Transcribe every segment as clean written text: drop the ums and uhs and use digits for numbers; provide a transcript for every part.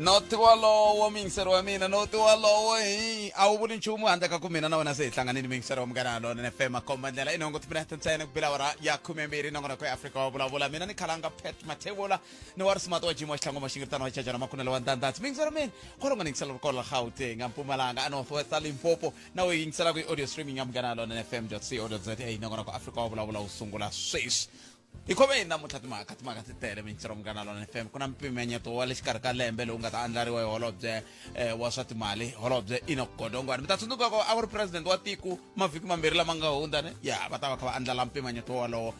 Noti walowo muyingiseri wa mina, noti walowo hi a wu vuli nchumu handle ka ku mina na wena se hi hlanganile. Muyingiseri wa Munghana Lonene FM, makomba ndlela i nhongo timinete ntsena ku bila awara ya 12. Nongonoko ya Afrika wa Vulavula, mina ni khalanga Pat Mathebula ni wa risimati wa jimo wa xitlhangu maxingiritano wa chachana makhunelo wa ndandatsi. Muyingiseri wa mina kwalo nga ni yingisela ri kona Gauteng, a Mpumalanga, a North West, a Limpopo, na we yingiselaka hi audio streaming ya Munghana Lonene FM co za. Nongonoko Afrika wa Vulavula wu sungula sweswi. Hi khome yini namuntlha? Timhaka ti tele, mintirho Munghana Lona FM. Ku na mpimanyeto wa le xikarhi ka lembe lowu nga ta andlariwa hi holobye wa swa timali, holobye Enoch Godongwana. Mi ta tsundzuka ku a ku ri president wa tiko mavhiki mambirhi lama nga hundza ne ya va ta va kha va andlala mpimanyeto wolowo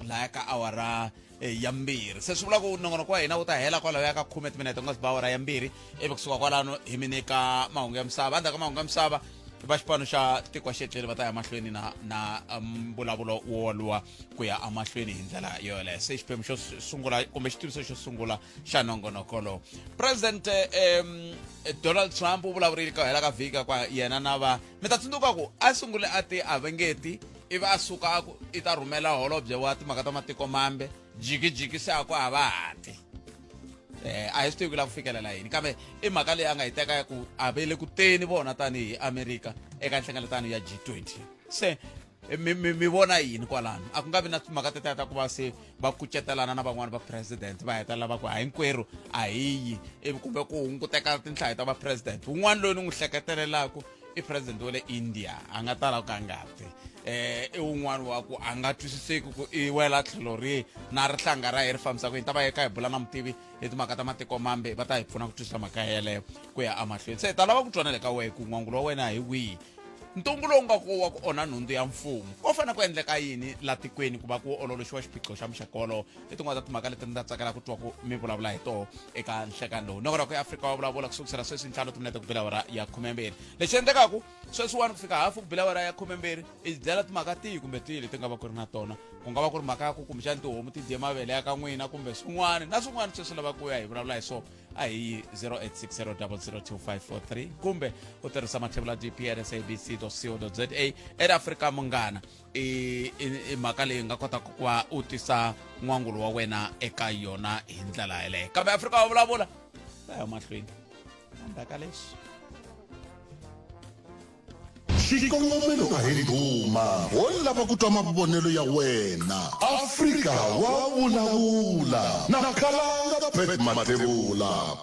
laya ka awara ya 2. Se swi vula ku nongonoko wa hina wu ta hela kwalaho ya ka 10 timinete ku nga si ba awara ya 2, ivi kusuka kwalano hi mi nyika mahungu ya misava. Endzhaku ka mahungu ya misava, va xipano xa tiko xetleli va ta ya mahlweni na mbulavulo woluwa ku ya emahlweni hi ndlela yoyoleyo. Se xiphemu xo sungula kumbe xitiviso xo sungula xa nongonoko lowu, President Donald Trump u vulavurile ka hela ka vhiki kwa yena na va mi ta tsundzuka ku a sungule a ti a vengeti, ivi a suka a ku i ta rhumela holobye wa timhaka ta matiko mambe. Jikijiki se a ku a va hati a hi swi tivi ku lava ku fikelela yini, kambe i mhaka leyi a nga yi teka ya ku a ve le ku teni vona tanihi Amerika eka nhlengeletano ya G20. Se mi vona yini kwalano? A ku nga vi na timhaka tetiya ta ku va se va kucetelana na van'wani va president, va hetelela va ku a hinkwerhu a hi yi, ivi kumbe ku hunguteka tinhlayo ta va president? Wun'wana loyi ni n'wi hleketelelaku i president wa le India, a nga tala ku a nga ti i wun'wana wa ku a nga twisiseki ku i wela tlhelo rihi na rihlanga ra ye ri fambisa ku yini. Ta va eka hi bula na mutivi hi timhaka ta matiko mambe, va ta hi pfuna ku twisisa mhaka yeleyo ku ya emahlweni. Se hi ta lava ku twana le ka wehe ku n'wangulo wa wena hi wihi. Ntungu lowu nga ku wa ku onha nhundzu ya mfumo, ko fanele ku endleka yini la tikweni ku va ku ololoxiwa xiphiqo xa muxaka wolowo? I tin'wana ta timhaka leti ni ta tsakela ku twa ku mi vulavula hi toho eka nhlekani lowu. Nongonoko ya Afrika wa Vulavula kusukisela sweswi 5 timinete ku bila awara ya 12. Lexi endlekaku sweswiwani ku fika hafu ku bila awara ya 12, i byela timhaka tihi kumbe tihi leti nga va ku ri na tona. Ku nga va ku ri mhaka ya ku kumbexani tihomu ti dye mavele ya ka n'wina kumbe swin'wana na swin'wana sweswi lava ku ya hi vulavula hi swona, a hi 0860002543 kumbe u tirhisa mathebula dp at sabc co za at Afrika Munghana. I mhaka leyi nga kotaka ku va u tisa n'wangulo wa wena eka yona hi ndlela yeleyo. Kambe Afrika wa Vulavula va ya mahlweni endzhaku ka leswi. Xikongomelo a hi ndhuma, ho lava ku twa mavonelo ya wena. Afrika wa Vulavula na Khalanga Pat Mathebula.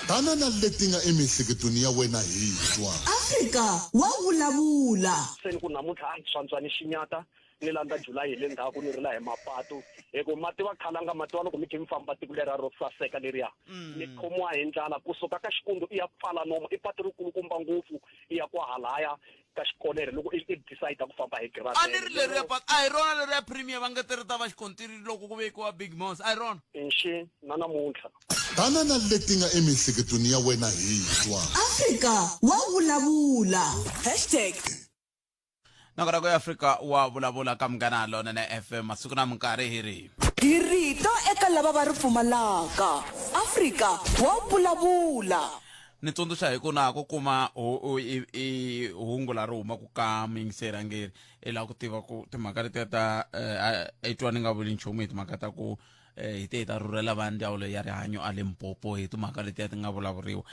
Tana na leti nga emiehleketweni ya wena hi twa. Afrika wa Vulavula. Se ni ku namuntlha a swantswa ni xinyata ni landza July hi le ndzhaku ni rila hi mapatu, hi ku ma tiva khalanga, ma tiva loko mi khe mi famba tiko leriya ro saseka leriya, mi khomiwa hi ndlala kusuka ka Xikundu i ya pfala nomo, i patu ri kulukumba ngopfu i ya kwahalaya ka xikonere loko i decide ku famba hi A ni ri leriya patu a hi rona leriya premier va nge ti ri ta va xikontiri loko ku vekiwa big mos, a hi rona? Nxi na namuntlha. Tana na leti nga emiehleketweni ya wena hi twa. Afrika wa Vulavula. Hashtag. Nongonoko ya Afrika wa Vulavula ka Munghana Lonene FM, masiku na minkarhi hi ri. Hi rito eka lava va ri pfumalaka. Afrika wa Vulavula. Ni tsundzuxa hi ku na ku kuma i hungu la ri humaka ka muyingiseri a nge i lava ku tiva ku timhaka letiya ta i twa ni nga vuli nchumu hi timhaka ta ku hi te hi ta rhurhela va ndzawulo ya rihanyo a Limpopo hi timhaka letiya ti nga vulavuriwa.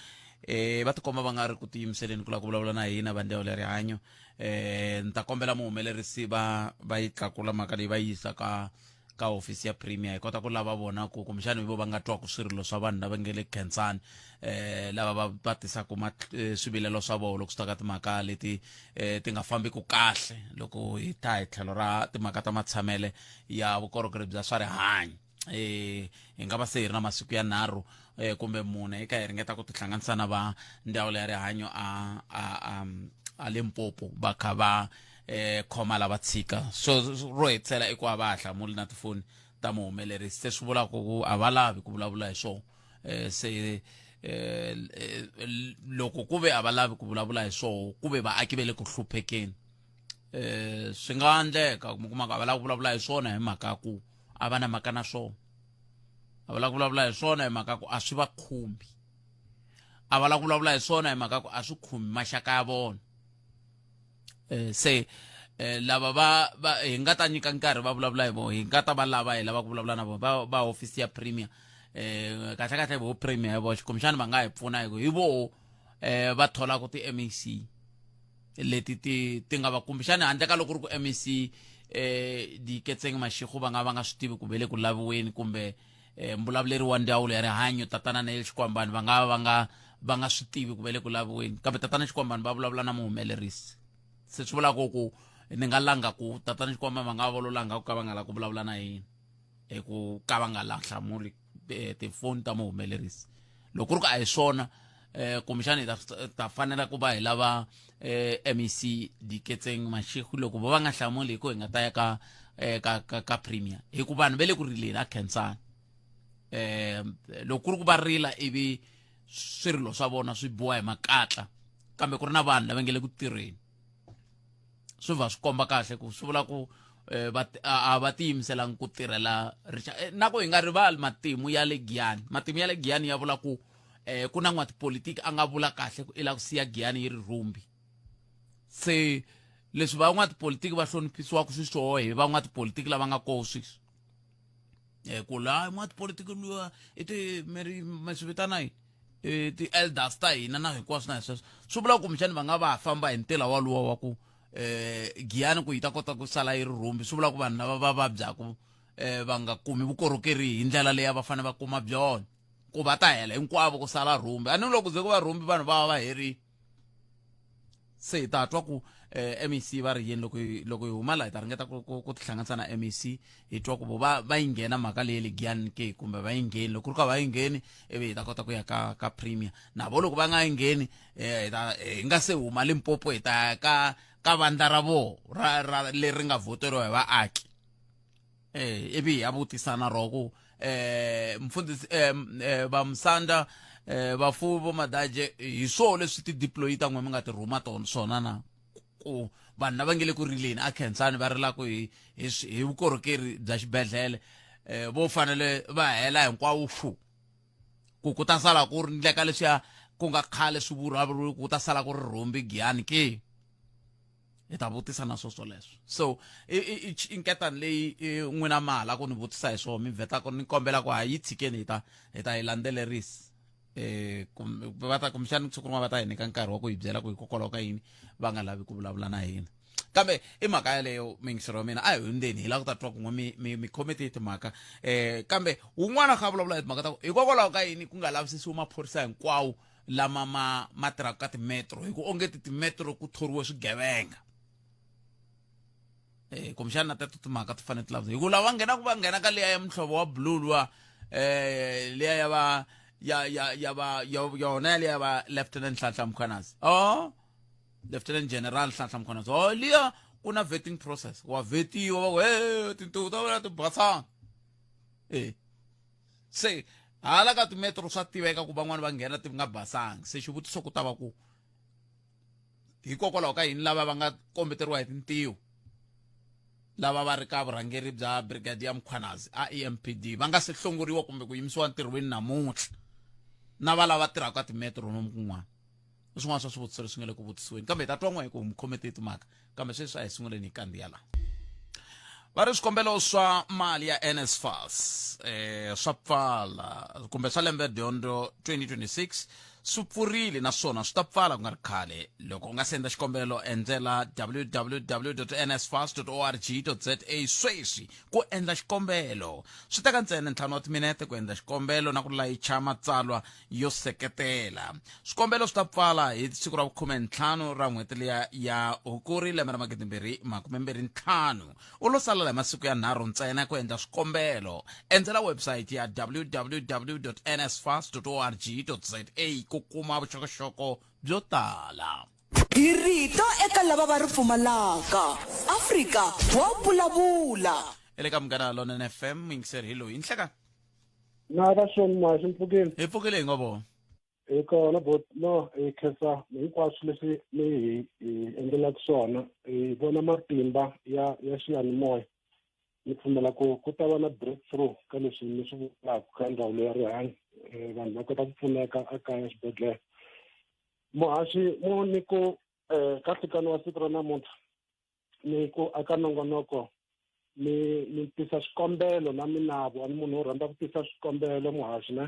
Va tikomba va nga ri ku tiyimiseleni ku lava ku vulavula na hina va ndzawulo ya rihanyo. Ni ta kombela muhumelerisi va yi tlakula mhaka leyi va yi yisa ka hofisi ya premier, hi kota ku lava vona ku kumbexana hi vo va nga twaku swirilo swa vanhu lava nge le Khensani, lava va tisaka swivilelo swa vona loko swi ta ka timhaka leti ti nga fambiku kahle loko hi ta hi tlhelo ra timhaka ta matshamele ya vukorhokeri bya swa rihanyo. Hi nga va se hi ri na masiku ya 3 kumbe 4 eka hi ringeta ku tihlanganisa na va ndzawulo ya rihanyo a Limpopo, va kha va khoma lava tshika. So ro hetisela i ku a va ha hlamuli na tifoni ta muhumelerisi, se swi vulaka ku a va lavi ku vulavula hi swona. Se loko ku ve a va lavi ku vulavula hi swona, ku ve vaaki va le ku hluphekeni, swi nga endleka mi kuma ku a va lavi ku vulavula hi swona hi mhaka ku a va na mhaka na swona, a va lavi ku vulavula hi swona hi mhaka ku a swi va khumbi, a va lavi ku vulavula hi swona hi mhaka ku a swi khumbi maxaka ya vona. Se lava va hi nga ta nyika nkarhi va vulavula hi vona, hi nga ta va lava hi lava ku vulavula na vona va hofisi ya premier. um kahle kahle vo premier voxe kumbexani va nga hi pfuna hi ku hi voho um va tholaka ti-mec leti ti ti nga va kumbexani handle ka loko ku ri ku mec eh diketseng mashego va nga va nga swi tivi ku ve le ku laviweni kumbe eh, mbulavuleri wa ndzawulo ya rihanyo tatana Neil Xikwambani va nga va nga va nga swi tivi ku ve le ku laviweni kambe tatana Xikwambani va vulavula na muhumelerisi se swi vulaka ku ni nga langa ku tatana Xikwambani va nga va lo langa ku ka va nga lavi ku vulavula na yena hi ku ka va nga la hlamuli eh, tifoni ta muhumelerisi loko ku ri ku a hi swona eh kumbexana hi ta fanela ku va hi lava eh MEC Diketseng Mashego loko vo va nga hlamuli hi ku hi nga ta ya ka eh, ka ka, ka premier hi ku vanhu va le ku rileni a khensani eh loko ku ri ku va rila ivi swirilo swa vona swi biwa hi makatla kambe ku ri na vanhu lava nge le ku tirheni swi va swi komba kahle ku swi vula ku eh, va a va tiyimiselangi ku tirhela rixa eh, na ku hi nga rivali matimu ya le Giyani matimu ya le Giyani ya vula ku eh, ku na n'watipolitiki a nga vula kahle ku i lava ku siya Giyani yi ri rhumbi se leswi van'watipolitiki va hloniphisiwaka swiswoho hi van'watipolitiki lava nga koho sweswi eh, ku la n'watipolitiki luya i ti mi ri mi swi vitana yini eh, ti-elders ta hina na hinkwaswo na hi sweswo swi vula ku kumbexani va nga va ha famba hi ntila walowo wa ku eh giyani ku yi ta kota ku sala yi ri rhumbi swi vula ku vanhu lava va vabyaku eh va nga kumi vukorhokeri hi ndlela leyi a va fanele va kuma byona ku va ta hela hinkwavo ku sala rhumbi a ni loko ze ku va rhumbi vanhu va va va herile se hi ta twa ku eh, MEC va ri yini loko hi loko hi huma laha hi ta ringeta ku ku ku tihlanganisa na MEC hi twa ku vo va va yi nghena mhaka leyi le Giyani ke kumbe va yi ngheni loko ku ri ka va yi ngheni ivi hi ta kota ku ya ka ka premier na vo loko va nga yi ngheni eh, hi ta hi nga se huma Limpopo hi ta ya ka ka vandla ra voho ra ra leri nga voteriwa hi vaaki eh ivi hi ya vutisana ro ku eh mfundhisi eh, eh va musanda eh vafuwi vo madaje hi swoho leswi ti-deployi ta n'we mi nga ti rhuma tona swona na ku vanhu lava nge le ku rileni a khensani va rilaka hi hi hi vukorhokeri bya xibedhlele eh vo fanele va hela hinkwawo fu ku ku ta sala ku ri ndleka leswiya ku nga khale swi vulavuriwi ku ta sala ku ri rhumbi giyani ke hi ta vutisa na swo swoleswo so i i nketani leyi n'wina ma ha la ku ni vutisa hi swona mi vhetaka ni kombela ku ha yi tshikeni hi ta hi ta yi landzelerisa eh kumbe va ta kumbexani siku rin'wana va ta hi nyika nkarhi wa ku hi byela ku hikokwalaho ka yini va nga lavi ku vulavula na hina kambe i mhaka yaleyo mingisero wa mina a hi hundzeni hi lava ku ta twa kun'we mi mi mi khome tihi timhaka eh kambe wun'wana kha vulavula hi timhaka ta ku hikokwalaho ka yini ku nga lavisisiwi maphorisa hinkwawo lama ma ma tirhaka ka timetro hi ku onge ti timetro ku thoriwe swigevenga eh kumbexana na teto timhaka ti fanele ti lavisa hi ku lava nghenaka va nghena ka liya ya muhlovo wa blue luwa eh liya ya va ya ya ya va yona yaliya ya va lieutenant Nhlanhla Mkhwanazi oh lieutenant general Nhlanhla Mkhwanazi oh liya ku na vetting process wa vetiwa va ku he tintuku ta wena ti basanga eh se hala ka timetro swa tiveka ku van'wani va nghena ti nga basangi se xivutiso ku ta va ku hikokwalaho ka yini lava va nga kombeteriwa hi tintiho lava va ri ka vurhangeri bya brigadier Mkhwanazi a EMPD va nga se hlongoriwa kumbe ku yimisiwa ntirhweni namuntlha na va lava tirhaka timetro nomu kun'wana i swin'wana swa swivutiso leswi nga le ku vutisiweni kambe hi ta twa n'we hi ku mi khome tihi timhaka kambe sweswi a hi sunguleni hi kandziya laha va ri swikombelo swa mali ya nsfas eh, swa pfala kumbe swa lembe dyondzo 2026 swi pfurile naswona swi ta pfala ku nga ri khale loko u nga se endla xikombelo endzela www nsfas org za sweswi ku endla xikombelo swi teka ntsena ntlhanu wa timinete ku endla xikombelo na ku layicha matsalwa yo seketela swikombelo swi ta pfala hi siku ra vukhume-ntlhanu ra n'hweti liya ya hukuri lembe ra magidimbirhi makumembirhi ntlhanu u lo salela hi masiku ya nharhu ntsena ku endla swikombelo endzela website ya www nsfas org za ku kuma vuxokoxoko byo tala Hi rito eka lava va ri pfumalaka. Afrika wa vulavula. Ele ka Munghana Lonene FM muyingiseri hi loyi nhlekani Na va xoni muhaxi mpfukeni. Hi pfukile hi ngo vona. Hi kona bot no hi khensa hinkwaswo leswi mi hi hi endlelaka swona hi vona matimba ya ya xiyanimoya ni pfumela ku ku ta va na breakthrough ka leswi mi swi vulaka ka ndzawulo ya rihanyo eh, vanhu va kota ku pfuneka ekaya xibedhlele muhaxi mo ni ku um ka nhlikani wa siku ra namuntlha ni ku aka nongonoko Ni ni tisa xikombelo na minavo a ni munhu wo rhandza ku tisa swikombelo muhaxi ne.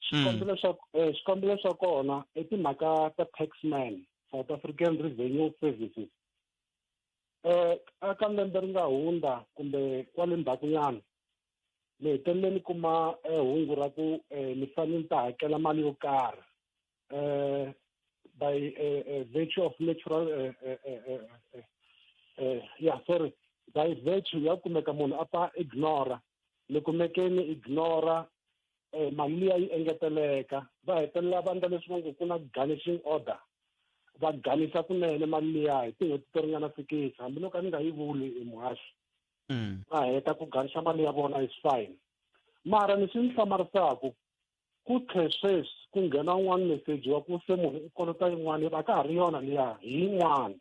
Xikombelo xa xikombelo xa kona i timhaka ta taxman, South African Revenue Services. Aka lembe ri nga hundza kumbe kwale ndzhakunyana ni hetelele ni kuma hungu ra ku ni fanele ni ta hakela mali yo karhi by virtue of natural yeah, sorry, by virtue ya kumeka munhu a pa ignora ni kumeke ni ignora mali liya yi engeteleka. Va hetelela va endla leswi va ngo ku na garnishing order, va ganisa kunene mali liya hi tin'hweti to ringana sikisi, hambiloko a ni nga yi vuli muhaxi. Va heta ku ganisa mali ya vona, is fine, mara ni swi ni hlamarisaka ku tlhe sweswi ku nghena un'wana meseji wa ku se munhu i kolota yin'wana, a ka ha ri yona liya, hi yin'wana.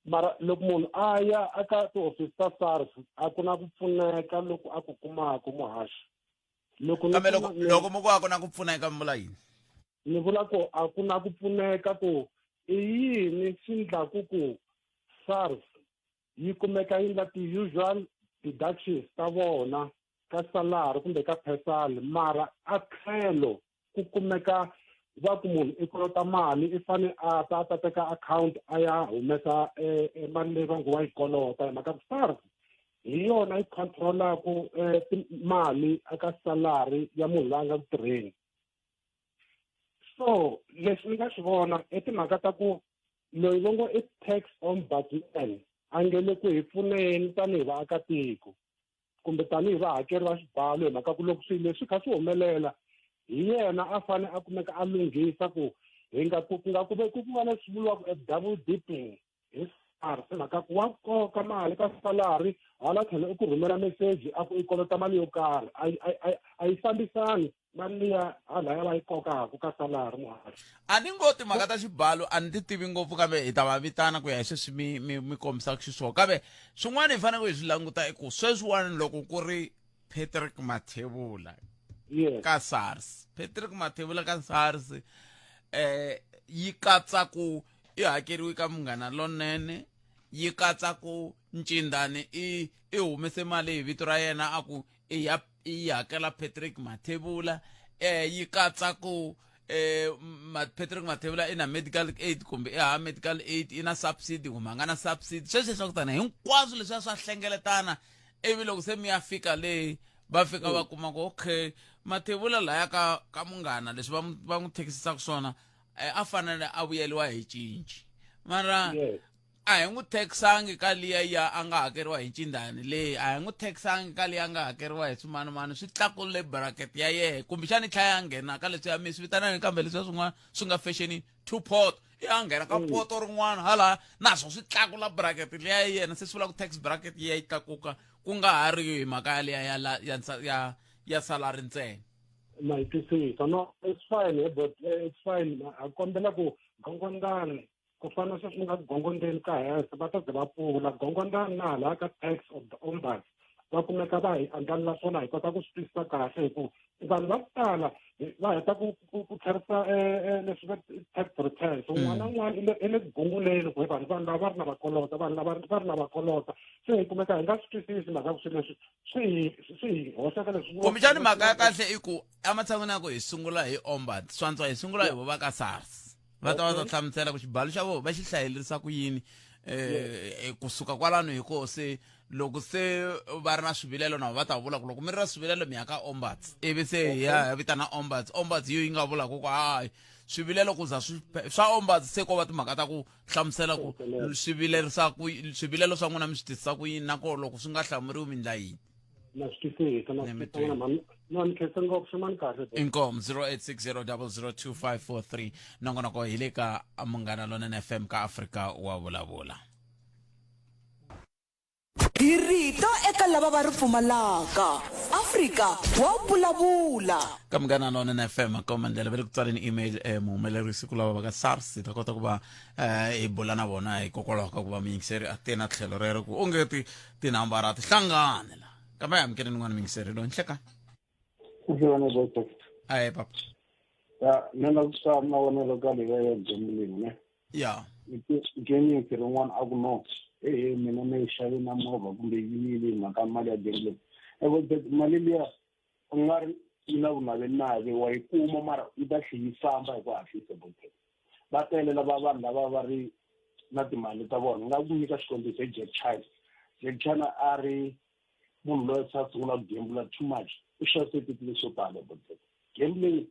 Mara loko munhu a ya eka tihofisi ta SARS, a ku na ku pfuneka loko a ku kumaka, muhaxi. Loko kambe loko loko mu ku a ku na ku pfuneka, mi vula yini? Ni vula ku a ku na ku pfuneka ku i yini swi ndlaku ku SARS yi kumeka yi endla ti-usual deductions ta vona ka salary kumbe ka pesal, mara a tlhelo ku kumeka va ku munhu i kolota mali, i fane a ta a ta teka account a ya humesa mali leyi va ngo wa yi kolota, hi mhaka ku SARS hi yona yi controlaku mali eka salary ya munhu loyi a nga ku tirheni. So leswi ni nga swi vona i timhaka ta ku loyi va ngo i tax ombudsman a nge le ku hi pfuneni tanihi vaakatiko kumbe tanihi vahakeri va xibalo, hi mhaka ku loko swilo leswi kha swi humelela, hi yena a fane a kumeka a lunghisa ku hi nga ku nga ku ve ku va leswi vuriwaka a double dipping hi SARS, hi mhaka ku wa koka mali ka salary, hala tlhelo i ku rhumela meseji a ku i kolota mali yo karhi. A yi fambisani mali liya halaya va yi kokaka ka salary, muhaxi. A ni ngo timhaka ta xibalo a ni ti tivi ngopfu, kambe hi ta va vitana ku ya hi sweswi mi kombisaka xiswona. Kambe swin'wana hi faneleke hi swi languta i ku sweswiwani loko ku ri Patrick Mathebula ka SARS, Patrick Mathebula ka SARS yi katsa ku i hakeriwe ka Munghana Lonene, yi katsa ku Ncindani i humese mali hi vito ra yena a ku i ya i yi hakela Patrick Mathebula, yi katsa ku Patrick Mathebula i na medical aid kumbe i hava medical aid, i na subsidy kumbe a nga na subsidy. Sweswo swa ku tana hinkwaswo leswiya swa hlengeletana, ivi loko se mi ya fika le va fika va kuma ku okay, Mathebula laya ka Munghana leswi va n'wi thekisisaka swona, a fanele a vuyeliwa hi cinci, mara a hi n'wi taxangi ka liya ya a nga hakeriwa hi Ncindani leyi, a hi n'wi taxangi ka liya a nga hakeriwa hi swimanimani, swi tlakule bracket ya yehe, kumbexani yi tlhela ya nghena ka leswiya mi swi vitanani kambe leswiya swin'wana swi nga fashionini, two pot, ya nghena ka poto rin'wana hala, naswo swi tlakula bracket liya ya yena. Se swi vula ku tax bracket yi ya yi tlakuka, ku nga ha ri hi mhaka ya liya ya salary ntsena. Na yi twisisa. No, it's fine, but it's fine. A kombela ku gongondani ku fana sweswi nga gongondeni ka health, va ta ze va pfula gongondani na hala ka tax of the ombuds, va kumeka va hi andlalela swona, hi kota ku swi twisisa kahle, hi ku vanhu va ku tala va heta ku tlherisa leswi va tax returns, un'wana na un'wana i le ku gunguleni ku vanhu lava va ri na vakolota, vanhu lava va ri na vakolota. Se hi kumeka hi nga swi twisisi mhaka ku swilo leswi swi hi hoxaka leswi. Kumbexani mhaka ya kahle i ku ematshan'wini ya ku hi sungula hi ombud, swantswa hi sungula hi vo va ka SARS, va ta va ta hlamusela ku xibalo xa vona va xi hlayelerisa ku yini kusuka kwalano, hi ko se loko se va ri na swivilelo na va ta vula ku loko mi ri na swivilelo mi ya ka ombuds, ivi se hi ya hi vitana ombuds. Ombuds yo yi nga vulaka ku hayi, swivilelo ku za swi swa ombuds, se ko va timhaka ta ku hlamusela ku swivilelo swa n'wina mi swi tisisa ku yini, na ko loko swi nga hlamuriwi mi ndla yini. Na swi twisisa, na swi twisisa mhani. No, ni khensa ngopfu, ximani kahle. Inkomu. 0860002543. Nongonoko hi le ka Munghana Lonene FM ka Afrika wa Vulavula. Hi rito eka lava va ri pfumalaka. Afrika wa vulavula. Ka Munghana Lonene FM, komba ndlela va le ku tsaleni email, muhumelerisi ku lava va ka SARS, hi ta kota ku va hi bula na vona, hikokwalaho ka ku va muyingiseri a te na tlhelo rero ku onge ti tinambara ti hlangani la. Kambe hi amukeleni n'wana muyingiseri loyi. Nhlekani. Kuhlekani, doctor. Ahe papa. Ya, mina na ku swa mavonelo ka leyi ya gambling ne. Ya. Ni twe rin'wana a ku no. Ehe, mina ni xave na movha kumbe yini hi mhaka mali ya gambling. Mali liya u nga ri yi na vunavenavi wa yi kuma mara yi ta tlhe yi famba hi ku hatlisa bothe. Va tele lava vanhu lava va ri na timali ta vona. Ni nga ku nyika xikombiso hi Jack China. Jack China a ri munhu loyi se a sungula ku gembula too much, u xavise titile swo tala bothe. Gambling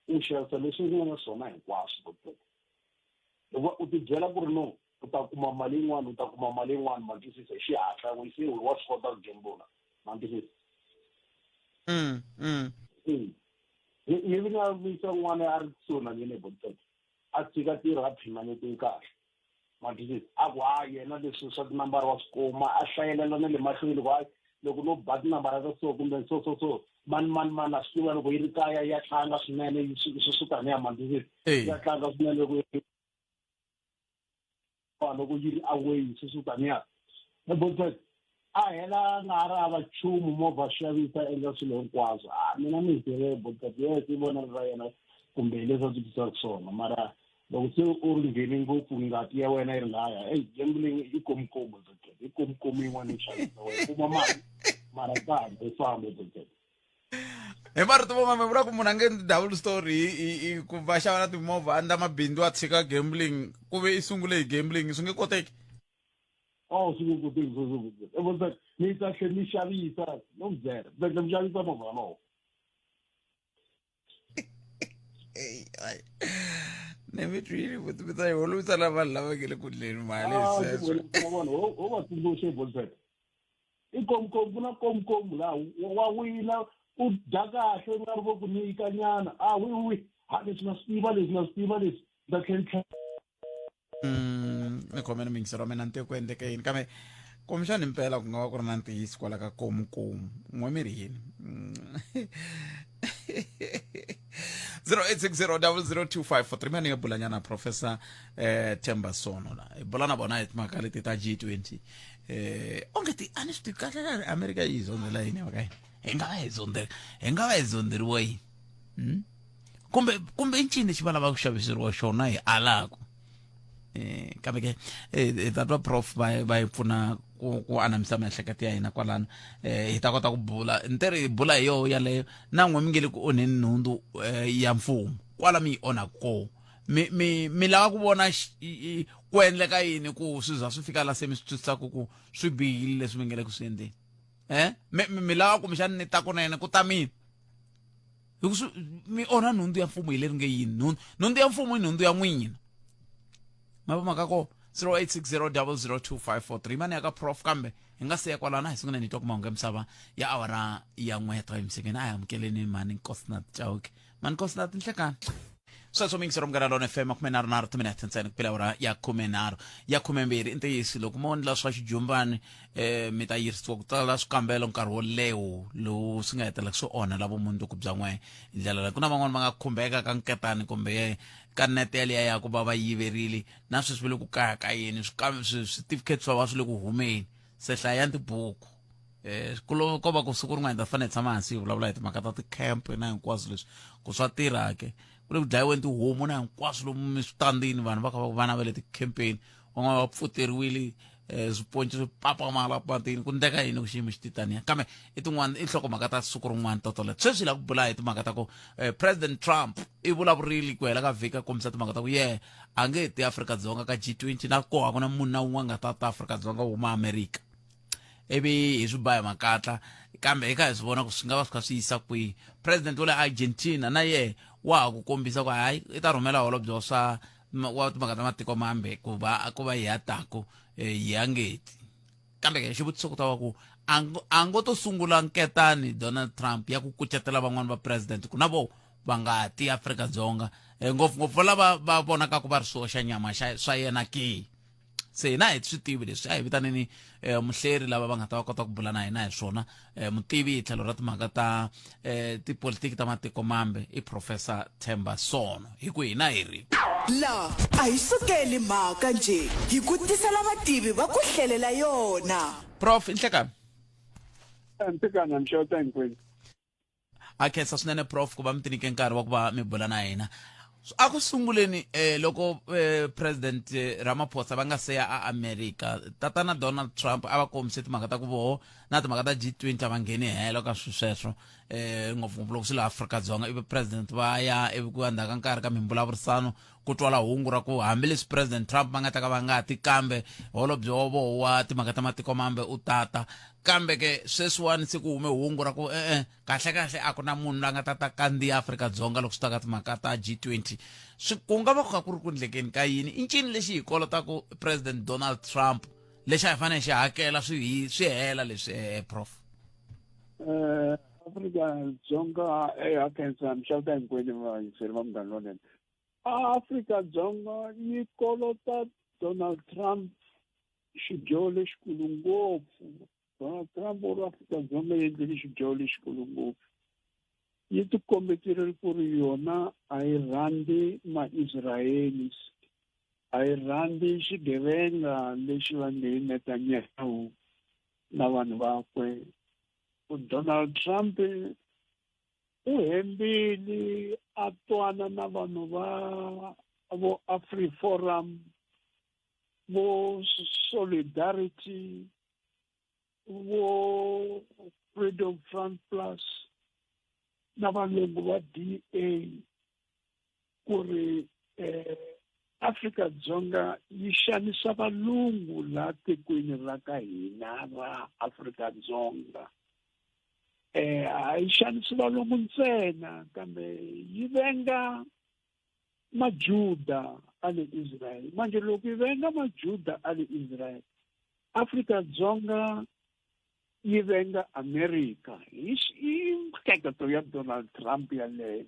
u xavisa leswi u nga na swona hinkwaswo bothe. Hikuva u tibyela ku ri no u ta kuma mali yin'wana, u ta kuma mali yin'wana, ma twisisa hi xihatla u se wa swi kota ku gembula, ma twisisa. Ni vi na vuyisa n'wana a ri kusuhi na mina bothe, a tshika ntirho a phimanete kahle, ma twisisa. A ku ha yena leswi swa tinambara wa swi kuma, a hlayelela na le mahlweni ku hayi loko no ba tinambara ta so kumbe so so so mani mani mani a swi tiva loko yi ri kaya ya tlanga swinene swi suka ni ya ma twisisa, ya tlanga swinene loko loko yi ri away swi suka ni ya bothe. A hela nga ha ri hava nchumu, movha xavisa, endla swilo hinkwaswo. A mina ni byele bothe, yes i vonelo ra yena kumbe hi leswi a twisisaka swona, mara loko se u ri ngheni ngopfu ngati ya wena yi ri laya, eyi gambling i komukomu bothe, i komukomu yin'wana yo xavisa, wa yi kuma mali mara ka hatla yi fambe bothe. Hi marito vo mame vula ku munhu a nge endli double story hi ku va xava na timovha a endla mabindzu a tshika gambling ku ve i sungule hi gambling, swi nge koteki. Oh, swi nge koteki sweswo bothe. Ni ta tlhe ni xavisa no mi byela, ni ta tlhe mi xavisa movha walowo. Ni mi twile futhi mi ta yi holovisa na vanhu lava nge le ku dleni mali hi sweswo. Ho va tsundzuxe bothe. I komkomu, ku na komkomu laha wa wina u dya kahle u nga ri vo ku nyika nyana a wi wi ha leswi na swi tiva leswi na swi tiva leswi ni ta tlhela ni tlhela. Ni khome ni muyingiseri wa mina ni ku endleke yini kambe kumbexani impela ku nga va ku ri na ntiyiso kwala ka komukomu n'we mi ri yini. 0860002543 mani ya bulanyana professor Themba Sono la hi bula na vona hi timhaka leti ta G20 onge ti a ni swi tivi kahle kahle America yi hi zondzela yini mhaka yini, hi nga va hi zondzela, hi nga va hi zondzeriwa yini? Kumbe kumbe i ncini lexi va lavaka ku xaviseriwa xona hi alaku? Kambe ke hi ta twa prof va va hi pfuna ku ku anamisa miehleketo ya hina kwalano, hi ta kota ku bula ntirho hi bula hi yoho yaleyo na n'we mi nge le ku onheni nhundzu ya mfumo kwala mi yi onhaka kona. Mi mi mi lava ku vona ku endleka yini ku swi za swi fika la se mi swi twisisaka ku swi bihile leswi mi nge le ku swi endleni? Mi mi lava kumbexani ni ta kunene ku ta mina hi ku swi mi onha nhundzu ya mfumo hi leri nge yini nhundzu nhundzu ya mfumo i nhundzu ya n'wina ma va mhaka ko 0860002543 mani ya ka prof kambe hi nga siya kwalano a hi sunguleni hi twa ku mahungu ya misava ya awara ya n'we ta emisekeni. A hi amukeleni mhani Nkosinathi Chauke. Mhani Nkosinathi, nhlekani. Sweswo miyingisero Munghana Lona FM 33 timinete ntsena ku pela awara ya 13 ya 12. I ntiyiso loko mo endla swa xijumbani mi ta yirisiwa ku tsala swikambelo nkarhi wo leho lowu swi nga hetelelaka swi onha la vumundzuku bya n'we hi ndlela leyi. Ku na van'wani va nga khumbeka ka nketani kumbe ka nete yaliya ya ku va va yiverile na sweswi va le ku kayakayeni switifiketi swa va swi le ku humeni se hlayani tibuku. Ku lo ko va ku siku rin'wana hi ta fanele hi tshama hansi hi vulavula hi timhaka ta ti-camp na hinkwaswo leswi ku swa tirha ke ku le ku dlayiweni tihomu na hinkwaswo lomu eswitandini vanhu va kha va vana va le ti-campeni van'wana va pfuteriwile swiponci swi papamala patini ku ndleka yini ku xiyimo xi titaniya kambe i tin'wana i nhlokomhaka ta siku rin'wana totoleto. Sweswi hi lava ku bula hi timhaka ta ku President Trump i vulavurile ku hela ka vhiki a kombisa timhaka ta ku yehe a nge ti Afrika-Dzonga ka G20 na koho a ku na munhu na wun'we a nga ta ta Afrika-Dzonga huma Amerika ivi hi swi ba hi makatla kambe hi kha hi swi vona ku swi nga va swi kha swi yisa kwihi. President wa le Argentina na yehe wa ha ku kombisa ku hayi i ta rhumela holobye wa swa wa timhaka ta matiko mambe ku va ku va hi ya taku hi ya ngeti kambe ke xivutiso ku ta va ku a ngo to sungula nketani Donald Trump ya ku kucetela van'wani va president ku na vo va nga ti Afrika-Dzonga ngopfungopfu lava va vonaka ku va ri swoxa nyama xa swa yena ke se hina hi swi tivi leswi a hi vitaneni muhleri lava va nga ta va kota ku bula na hina hi swona mutivi hi tlhelo ra timhaka ta tipolitiki ta matiko mambe i Professor Themba Sono hi ku hina hi ri La a hi sukeli mhaka njhe hi ku tisela vativi va ku hlelela yona. Prof, inhlekani. Nhlekani, mixeweta hinkwenu. A khensa swinene prof ku va mi tinike nkarhi wa ku va mi bula na hina. A ku sunguleni loko President Ramaphosa va nga se ya a America, tatana Donald Trump a va kombise timhaka ta ku voho na timhaka ta G20 a va ngheni helo ka swilo sweswo, ngopfungopfu loko swi la Afrika-Dzonga. Ivi President va ya, ivi ku ya ndzhaku ka nkarhi ka mimbulavurisano ku twala hungu ra ku hambileswi President Trump va nga ta ka va nga ti, kambe holobye wa voho wa timhaka ta matiko mambe u tata. Kambe ke sweswiwani se ku hume hungu ra ku e-e, kahle-kahle a ku na munhu la nga ta ta kandziya Afrika-Dzonga loko swi ta ka timhaka ta G20. Swi ku nga va ku kha ku ri ku ndlekeni ka yini? I ncini lexi hi kolotaka President Donald Trump lexi a hi fanele hi xi hakela swi hi swi hela leswi, Prof? Afrika-Dzonga, ha khensa mixava hinkwenu vayingiseri va Munghana Lonene. Afrika-Dzonga yi kolota Donald Trump xidyoho lexikulu ngopfu. Donald Trump u ri Afrika-Dzonga yi endlile xidyoho lexikulu ngopfu. Yi tikombetile ku ri yona a yi rhandzi ma-Israelis, a yi rhandzi xigevenga lexi va nge i Netanyahu na vanhu vakwe. Donald Trump u hembile a twana na vanhu va vo AfriForum, vo Solidarity, vo Freedom Front Plus na valungu va DA ku ri Afrika-Dzonga yi xanisa valungu laha tikweni ra ka hina ra Afrika-Dzonga. A yi xanisi valungu ntsena, kambe yi venga Majuda a le Israel. Manje loko yi venga Majuda a le Israel, Afrika-Dzonga yi venga America. Hi mihleketo ya Donald Trump yaleyo.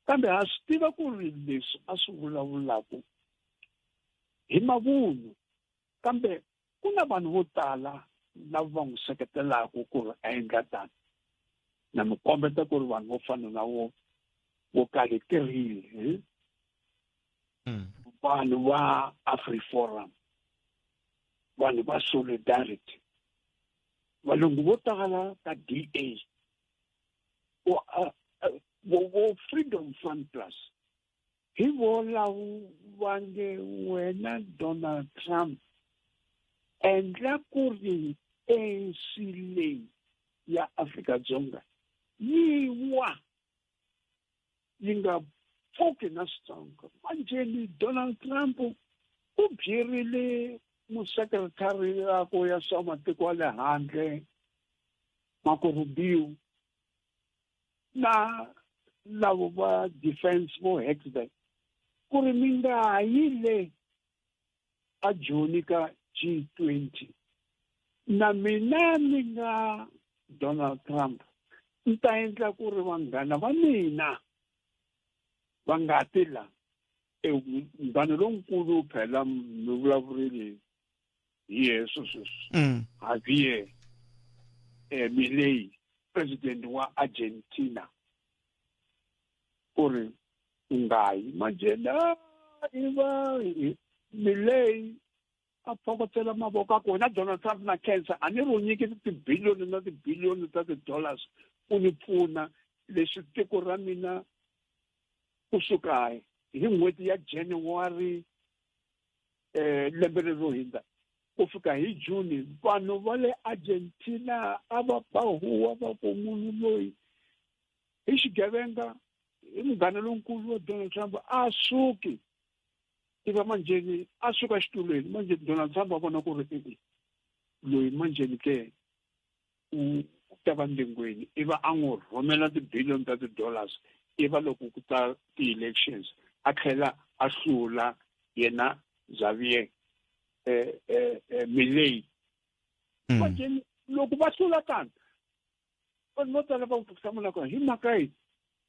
Kambe ha swi tiva ku ri leswi a swi vulavulaka hi mavunwa, kambe ku na vanhu vo tala lava va n'wi seketelaka ku ri a endla tano. Na mi kombeta ku ri vanhu vo fana na vo vo kale Kriel, vanhu va AfriForum, vanhu va Solidarity, valungu vo tala ka DA, vo Freedom Front Plus, hi vo lavo va nge wena Donald Trump endla ku ri ANC leyi ya Afrika-Dzonga yi wa yi nga pfuki na switsongo. Manjheni Donald Trump u byerile musekretari yakwe ya swa matiko ya le handle Marco Rubio na lavo va defense vo Hegseth ku ri mi nga yi le a Joni ka G20, na mina ni nga Donald Trump ni ta endla ku ri vanghana va mina va nga ti la. Munghana lonkulu phela mi vulavurile hi Yesu sweswi, Javier Milei, president wa Argentina, u ri u nga yi. Manje na i va Milei a phokotela mavoko a ku wena Donald Trump na cancer a ni ri u nyike tibiliyoni na tibiliyoni ta ti-dollars u ni pfuna leswi tiko ra mina kusuka hi n'hweti ya January lembe lero hindza ku fika hi June, vanhu va le Argentina a va ba huwa va ku munhu loyi hi xigevenga, hi munghana lonkulu wa Donald Trump, a suki. Iva manjheni a suka xitulweni. Manje Donald Trump a vona ku ri e loyi manjheni ke u ta va ndzingweni, iva a n'wi rhumela tibiliyoni ta ti-dollars. Iva loko ku ta ti-elections a tlhela a hlula yena Xavier Milei. Manje loko va hlula tano, vanhu vo tala va ku hlamula ku hi mhaka yi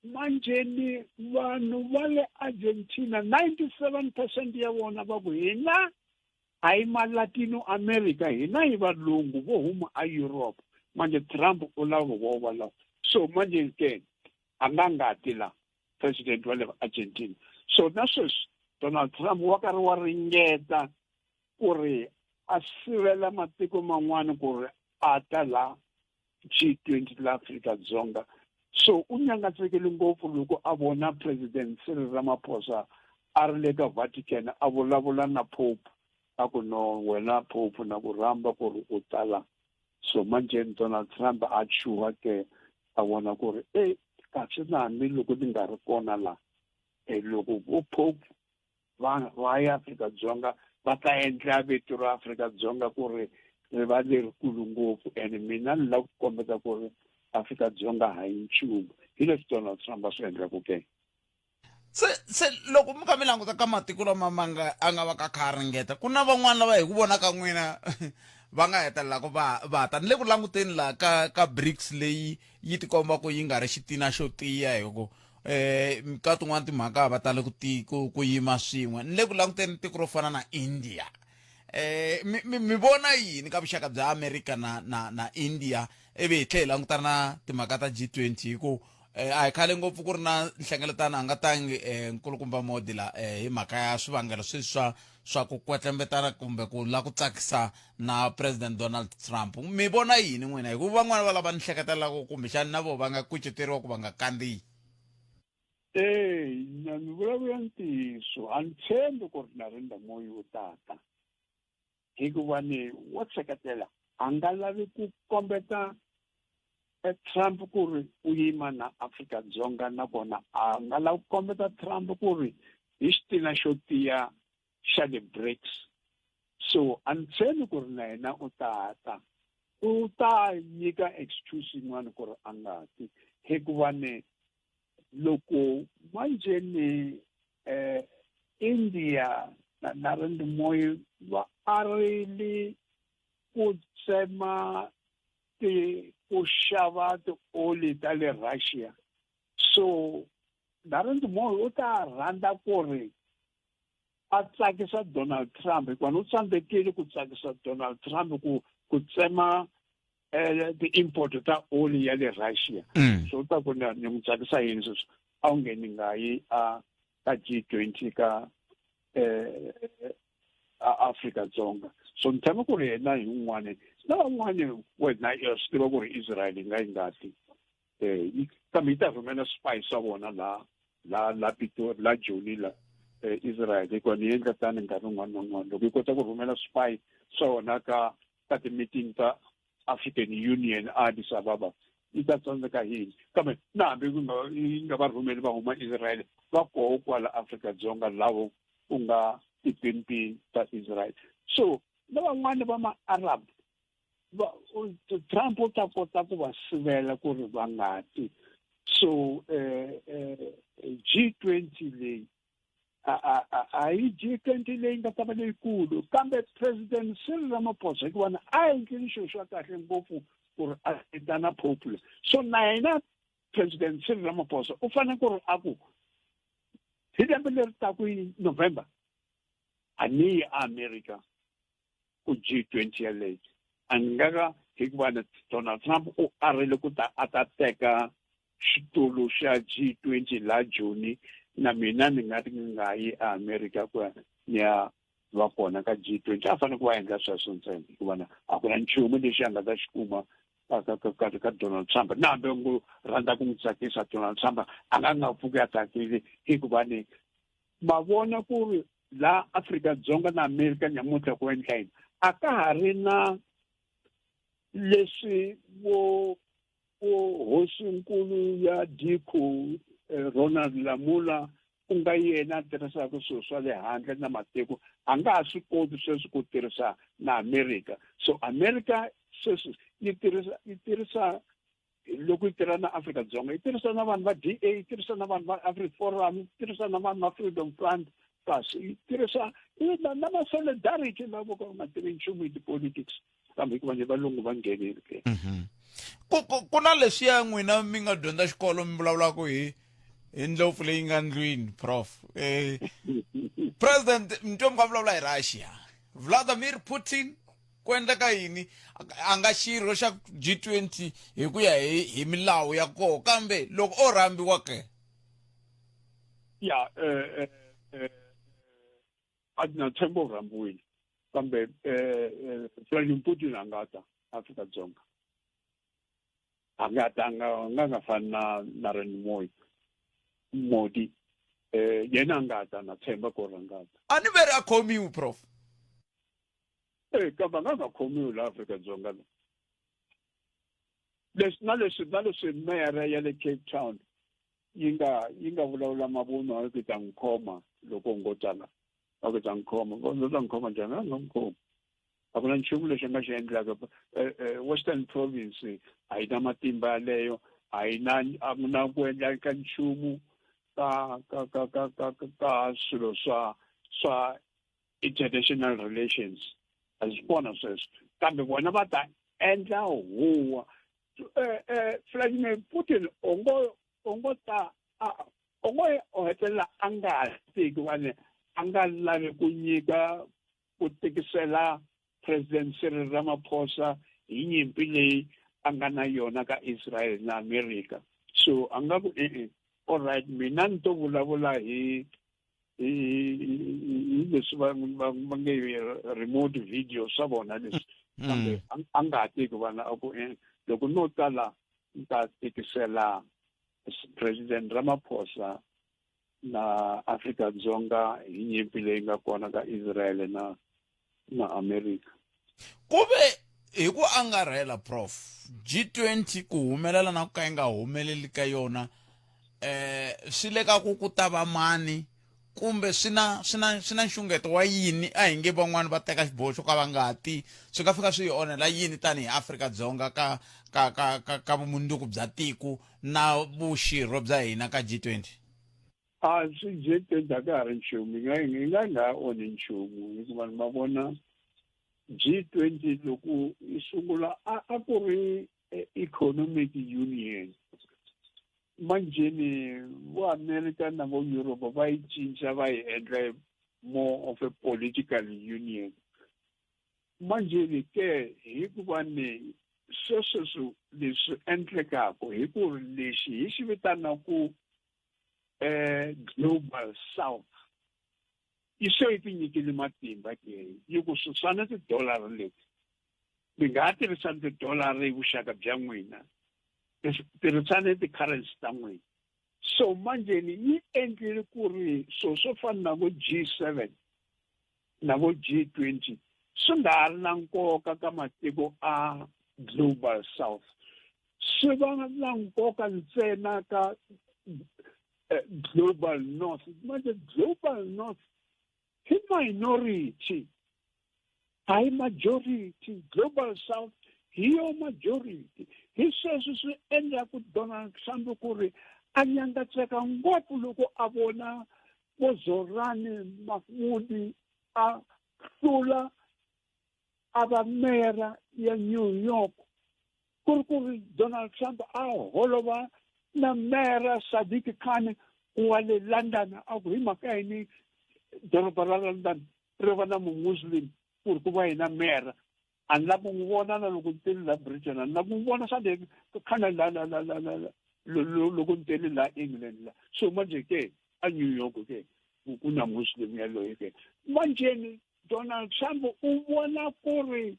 manjheni vanhu va le Argentina 97% ya vona va ku hina a hi ma Latino America, hina hi valungu vo huma a Europe. Manje Trump u lava vo va lava, so manje ke a nga ngati la president wa le Argentina. So na sweswi Donald Trump wa karhi wa ringeta ku ri a sivela matiko man'wana ku ri a ta la G20 la Afrika-Dzonga. So u nyangatsekile ngopfu loko a vona President Cyril Ramaphosa a ri le ka Vatican a vulavula na Pope a ku no wena Pope na ku rhamba ku ri u ta la. So manjheni Donald Trump a chuha ke a vona ku ri e kahle na hambi loko ni nga ri kona la e loko vo Pope va va ya Afrika-Dzonga va ta endla vito ra Afrika-Dzonga ku ri ri va lerikulu ngopfu and mina ni lava ku kombeta ku ri Afrika-Dzonga ha yi nchumu hi leswi Donald Trump a swi endlaku ke. Se se loko mi kha mi languta ka matiko lama ma nga a nga va ka kha a ringeta ku na van'wana lava hi ku vona ka n'wina va nga hetelelaka va va ta ni le ku languteni laha ka ka BRICS leyi yi tikomba ku yi nga ri xitina xo tiya hi ku eh ka tin'wana timhaka va tali ku ti ku, ku yima swin'we ni le ku languteni tiko ro fana na India eh mi, mi, mi vona yini ka vuxaka bya America na na na India ivi hi tlhela hi langutana na timhaka ta G20 hi ku eh, a hi khale ngopfu ku ri na nhlengeletano a nga tangi eh, nkulukumba Modi la eh, hi mhaka ya swivangelo sweswi swa swa ku kwetlembetana kumbe ku la ku tsakisa na President Donald Trump. Mi vona yini n'wina? Hikuva van'wana va lava ni hleketelaka kumbexana na vona va nga kuceteriwa ku va nga kandziyi. Eya, na mi vulavula ntiyiso a ni tshembi ku ri Narendra Modi u ta ta hikuva ni wo tsheketela a nga lavi ku kombeta eh, Trump ku ri u yima na Afrika-Dzonga nakona a nga lavi ku kombeta Trump ku ri hi xitina xo tiya xa le BRICS so a ni tshembi ku ri na yena u ta ta u ta nyika excuse yin'wana ku ri a nga ti hikuva ni loko manjeni eh India na Narendra Modi va arile ku tsema ti ku xava tioli ta le Russia so Narendra Modi u ta rhandza ku ri a tsakisa Donald Trump hikuva u tsandzekile ku tsakisa Donald Trump ku ku tsema eh, ti-import ta oli ya le Russia mm. so u ta ku ni n'wi tsakisa yini sweswi a wu nge ni nga yi a ka G20 ka eh, a Afrika Dzonga so ni tshemba ku ri yena hi un'wana na van'wani wena swi tiva ku ri Israel yi nga yi nga ti eh kambe yi ta rhumela spy swa vona la la la Pitori la Joni la eh, Israel hikuva ni endla tani nkarhi wun'wana na wun'wana loko yi kota ku rhumela spy swa vona ka ka ti-meeting ta African Union Addis Ababa yi ta tsandzeka yini kambe na hambi ku nga yi nga va rhumeli va huma Israel va koho kwala Afrika-Dzonga lavo ku nga tipimpi ta Israel so na van'wani va ma-Arab Trump u ta kota ku va sivela ku ri va nga ti so eh, eh, G20 leyi a yi G20 leyi nga ta va leyikulu kambe President Cyril Ramaphosa hikuva na a endlile xilo xa kahle ngopfu ku ri a vitana Pope so na yena President Cyril Ramaphosa u fanele ku ri a ku hi lembe leri taku hi November a ni yi America ku G20 yaleyo a ni nga ka hikuva Donald Trump u arile ku ta a ta teka xitulu xa G20 la Joni na mina ni nga ni nga yi eAmerika ku ya ni ya va kona ka G20 a fanele ku va endla sweswo ntsena hikuva na a ku na nchumu lexi a nga ta xi kuma ka ka ka ka ka Donald Trump na hambi ngo rhandza ku n'wi tsakisa Donald Trump a nga nga pfuki a tsakile hikuva ni ma vona ku ri la Afrika-Dzonga na Amerika nyamuntlha ku endla yini a ka ha ri na leswi vo vo hosinkulu ya Dikho eh, Ronald Lamula ku nga yena a tirhisaka swilo swa le handle na matiko a nga ha swi koti sweswi ku tirhisa na Amerika so Amerika sweswi yi tirhisa yi tirhisa loko yi tirha na Afrika-Dzonga yi tirhisa na vanhu va DA yi tirhisa na vanhu va Africa Forum yi tirhisa na vanhu va Freedom Front kasi yi tirhisa na va solidarity lavo ka va nga tivi nchumu hi ti-politics kambe hikuva ni valungu va nghenile ke mhm. ku ku ku na leswiya n'wina mi nga dyondza xikolo mi vulavulaka hi hi ndlopfu leyi nga ndlwini prof eh president mi twe mi kha vulavula hi Russia Vladimir Putin ku endleka yini a nga xirho xa G20 hi ku ya hi hi milawu ya koho kambe loko o rhambiwa ke ya eh, eh, eh a na ntshembo u rhambiwile kambe eh, eh Vladimir Putin a nga ta Afrika-Dzonga. A nga ta nga nga nga fani na Narendra Modi Modi yena a nga ta na tshemba ku ri a nga ta. A ni ve ri a khomiwi prof. Eh kambe a nga nga khomiwi la Afrika-Dzonga la. Leswi na leswi na leswi meyara ya le Cape Town yi nga yi nga vulavula mavunwa yi ku ta n'wi khoma loko u ngo tala va ku ta n'wi khoma va ta n'wi khoma njhani a nga n'wi khomi a ku na nchumu lexi a nga xi endlaka eh, eh, Western Province a yi na matimba yaleyo a yi na a ku na ku endla ka nchumu ka ka ka ka ka ka swilo swa swa international relations a swi kona sweswo kambe vona va ta endla huwa eh, eh, Vladimir Putin u ngo u ngo ta u ngo u hetelela a nga ha tiki vane a nga lavi ku nyika ku tikisela President Cyril Ramaphosa hi nyimpi leyi a nga na yona ka Israel na America so a nga ku e-e all right mina ni to vulavula hi hi leswi va va va nge remote video swa vona leswi mm. kambe a nga ha teki vana a ku e loko no tala ni ta tikisela President Ramaphosa na Afrika-Dzonga hi nyimpi leyi nga kona ka Israel na na America. Ku ve hi ku angarhela prof G20 ku humelela na ku ka yi nga humeleli ka yona eh swi le ka ku ku ta va mani kumbe swi na swi na swi na nxungeto wa yini a hi nge van'wani va teka xiboho xo ka va nga ti swi nga fika swi yi onhela yini tanihi Afrika-Dzonga ka ka ka ka ka vumundzuku bya tiko na vuxirho bya hina ka G20? A swi G20 a ka ha ri nchumu yi nga yi nga nga onhi nchumu hikuva ma vona G20 loko yi sungula a a ku ri e, economic union manjheni vo America na vo Europe va yi cinca va yi endla more of a political union Manjheni ke, hikuva ni swesweswi leswi endlekaka, hi ku ri lexi hi xi vitanaku Global South yi se yi tinyikile matimba ke, yi ku susani tidolara leti, mi nga ha tirhisani tidolara hi vuxaka bya n'wina, tirhisani ti-currency ta n'wina. So manjheni yi endlile ku ri swilo swo fana na vo G7 na vo G20 swi nga ha ri na nkoka ka matiko a Global South swi va na nkoka ntsena ka eh, Global North manje Global North hi minority hayi majority Global South hi yo majority hi sweswo swi endlaku Donald Trump ku ri a nyangatseka ngopfu loko a vona vo Zorani Mahmudi a hlula a va meyara ya New York ku ri ku ri Donald Trump a holova na meyara Sadiq Khan wa le London a ku hi mhaka yini doroba ra London ri va na mumuslim ku ri ku va yena meyara a ni la ku n'wi vona na loko ni tele la Britain a ni la ku n'wi vona swa le khana la la la la la loko ni tele la England la so manje ke a New York ke ku na muslim yaloye ke manjeni Donald Trump u vona ku ri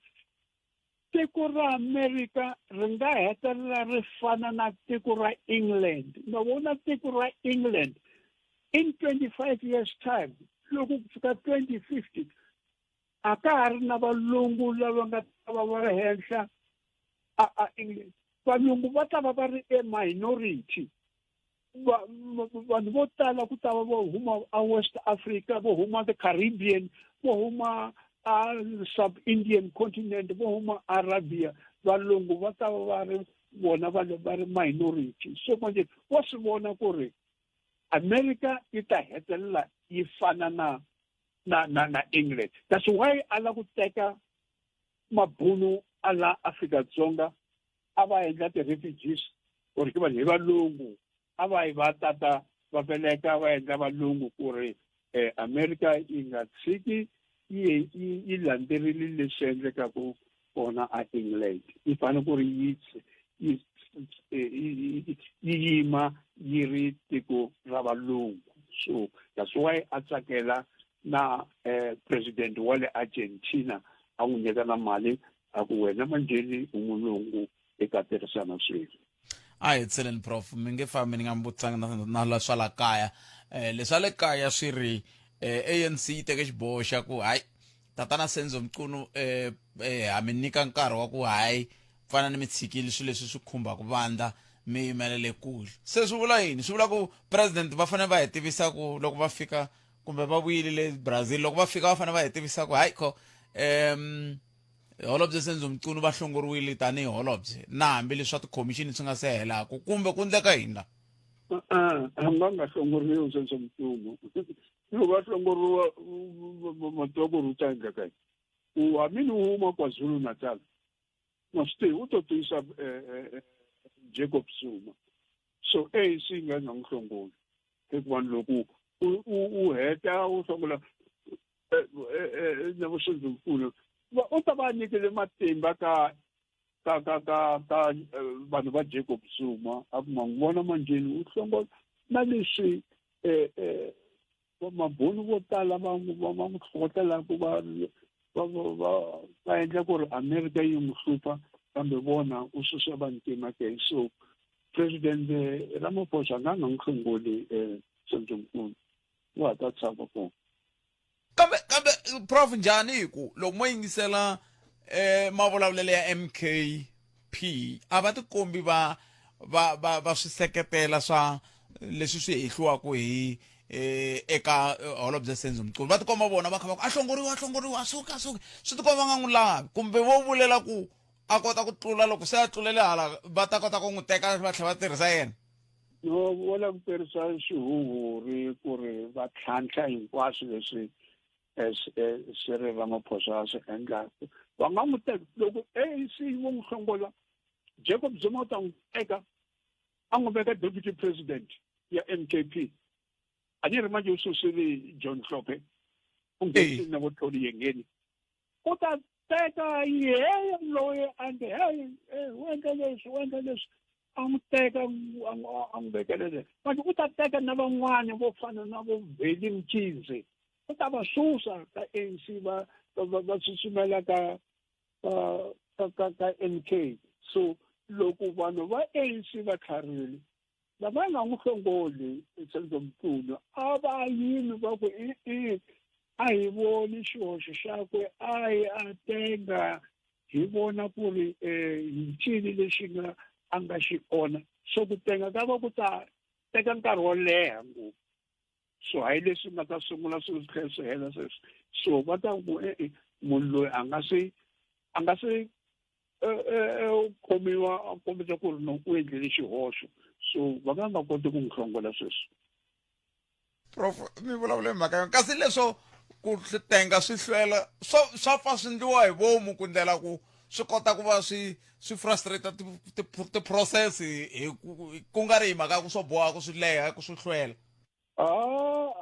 tiko ra America ri nga hetelela ri fana na tiko ra England ma vona tiko ra England in 25 years time loko ku fika 2050 a ka ha ri na valungu lava nga ta va va ri henhla a a England valungu va ta va va ri e minority vanhu vo tala ku ta va vo huma a West Africa vo huma the Caribbean vo huma a sub Indian continent vo huma Arabia valungu va ta va va ri vona va va ri minority so manje wa swi vona ku ri America yi ta hetelela yi fana na na na na England that's why a la ku teka mabunu a la Afrika-Dzonga a va endla ti-refugees or ke vanhu hi valungu a va yi va tata va veleka va endla valungu ku ri eh, America yi nga tshiki yi yi landzerile leswi endlekaku kona a England yi fanele ku ri yi yi yi yima yi ri tiko ra valungu so that's why a tsakela na eh, president wa le Argentina a n'wi nyika na mali a ku wena manjheni u mulungu hi katekisana swin'we. A hi tseleni prof mi nge fambi ni nga mi vutisanga na, na swa la kaya eh, leswa le kaya swi ri eh, ANC yi teke xiboho xa ku hayi tatana Senzo Mchunu eh, eh, ha mi nyika nkarhi wa ku hayi fana ni mi tshikile swilo leswi swi khumbaka vandla mi yimelele kule se swi vula yini swi vula ku president va fanele va hi tivisa ku loko va fika kumbe va vuyile le Brazil loko va fika va fanele va hi tivisa ku hayi kho um holobye Senzo Mchunu va hlongoriwile tanihi holobye na hambi leswi swa tikhomixini swi nga se helaku kumbe ku ndleka yini la a nga nga hlongoriwi Senzo Mchunu loko va hlongoriwa mativa ku ri u ta endleka yini u hamini u huma KwaZulu Natal ma swi tivi u to tiyisa eh, eh, eh, Jacob Zuma so ANC yi nga nga n'wi hlongoli hikuva loko u heta u hlongola na vuxindzhunkulu u ta va nyikile matimba ka ka ka ka ka vanhu va Jacob Zuma a ku ma n'wi vona manjheni u hlongola na leswi mabunu vo tala va va va n'wi hlohlotelaka va va va va endla ku ri America yi n'wi hlupha kambe vona u susa vantima ke so president Ramaphosa a nga nga n'wi hlongoli Senzo Mchunu wa ha ta tshama kona kambe kambe prof njhani hi ku loko mo yingisela eh mavulavulelo ya MKP a va tikombi va va va va swi seketela swa leswi swi hehliwaka hi eh eka eh, holobye Senzo Mchunu va tikomba vona va kha va ku a hlongoriwa a hlongoriwa a suka a suka swi tikomba va nga n'wi lavi kumbe vo vulela ku a kota ku tlula loko se a tlulele hala va ta kota ku n'wi teka va tlhela va tirhisa yena No vona ku tirhisa xihuhuri ku ri va tlhantlha hinkwaswo leswi Cyril Ramaphosa a swi endlaka va nga n'wi teka loko ANC vo n'wi hlongola Jacob Zuma u ta n'wi teka a n'wi veka deputy president ya MKP a ni ri manje u susile John Hlophe u nghenisile na vo Tony Yengeni u ta teka yeye loyi a nge hey u endla leswi u endla leswi a n'wi teka a n'wi vekelele manje u ta teka na van'wani vo fana na vo Veli Mkhize u ta va susa ka ANC va va tsutsumela ka ka ka ka MK so loko vanhu va ANC va tlharile lava nga n'wi hlongoli Senzo Mchunu a va yimi va ku i a hi voni xihoxo xakwe a hi a tenga hi vona ku ri um hi ncini lexi nga a nga xi onha so ku tenga ka va ku ta teka nkarhi wo leha ngopfu so hayi leswi nga ta sungula swilo swi tlhela swi hela sweswi so va ta ku e-e munhu loyi a nga se a nga se khomiwa a kombisa ku ri no u endlile xihoxo so va nga nga koti ku n'wi hlongola sweswi prof mi vulavule mhaka yona kasi leswo ku tenga swi hlwela swo swa pfa swi ndliwa hi vomu ku ndlela ku swi kota ku va swi swi frustrate ti-process hi ku nga ri hi mhaka ya ku swo boha ku swi leha ku swi hlwela A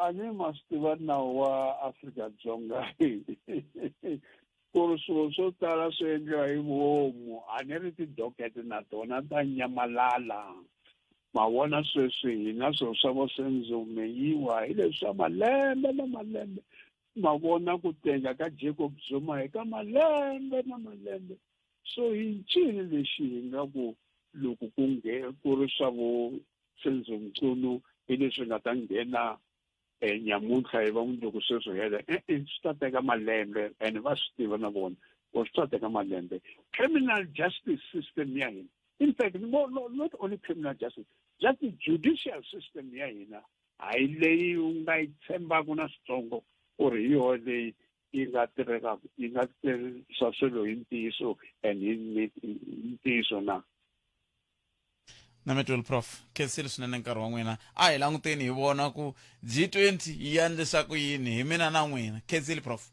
a ni ma swi tiva nawu wa Afrika-Dzonga ku ri swilo swo tala swi endliwa hi vomu a ni ri tidokete na tona ta nyamalala ma vona sweswi hina swilo swa vo Senzo Meyiwa hi leswi swa malembe na malembe ma vona ku tenga ka Jacob Zuma hi ka malembe na malembe so hi ncini lexi hi nga ku loko ku nge ku ri swa vo Senzo Mchunu hi leswi nga ta nghena eh, nyamuntlha hi va mundzuku sweswo hela e-e swi ta teka malembe and va swi tiva na vona or swi ta teka malembe criminal justice system ya hina in fact no, no, not only criminal justice just the judicial system ya hina hayi leyi u nga yi tshembaka na switsongo ku ri hi yona leyi yi nga tirhekaka yi nga tirhisa swilo hi ntiyiso and hi ntiyiso na na mi twile prof khensile swinene nkarhi wa n'wina a hi languteni hi vona ku G20 yi endlisa ku yini hi mina na n'wina khensile prof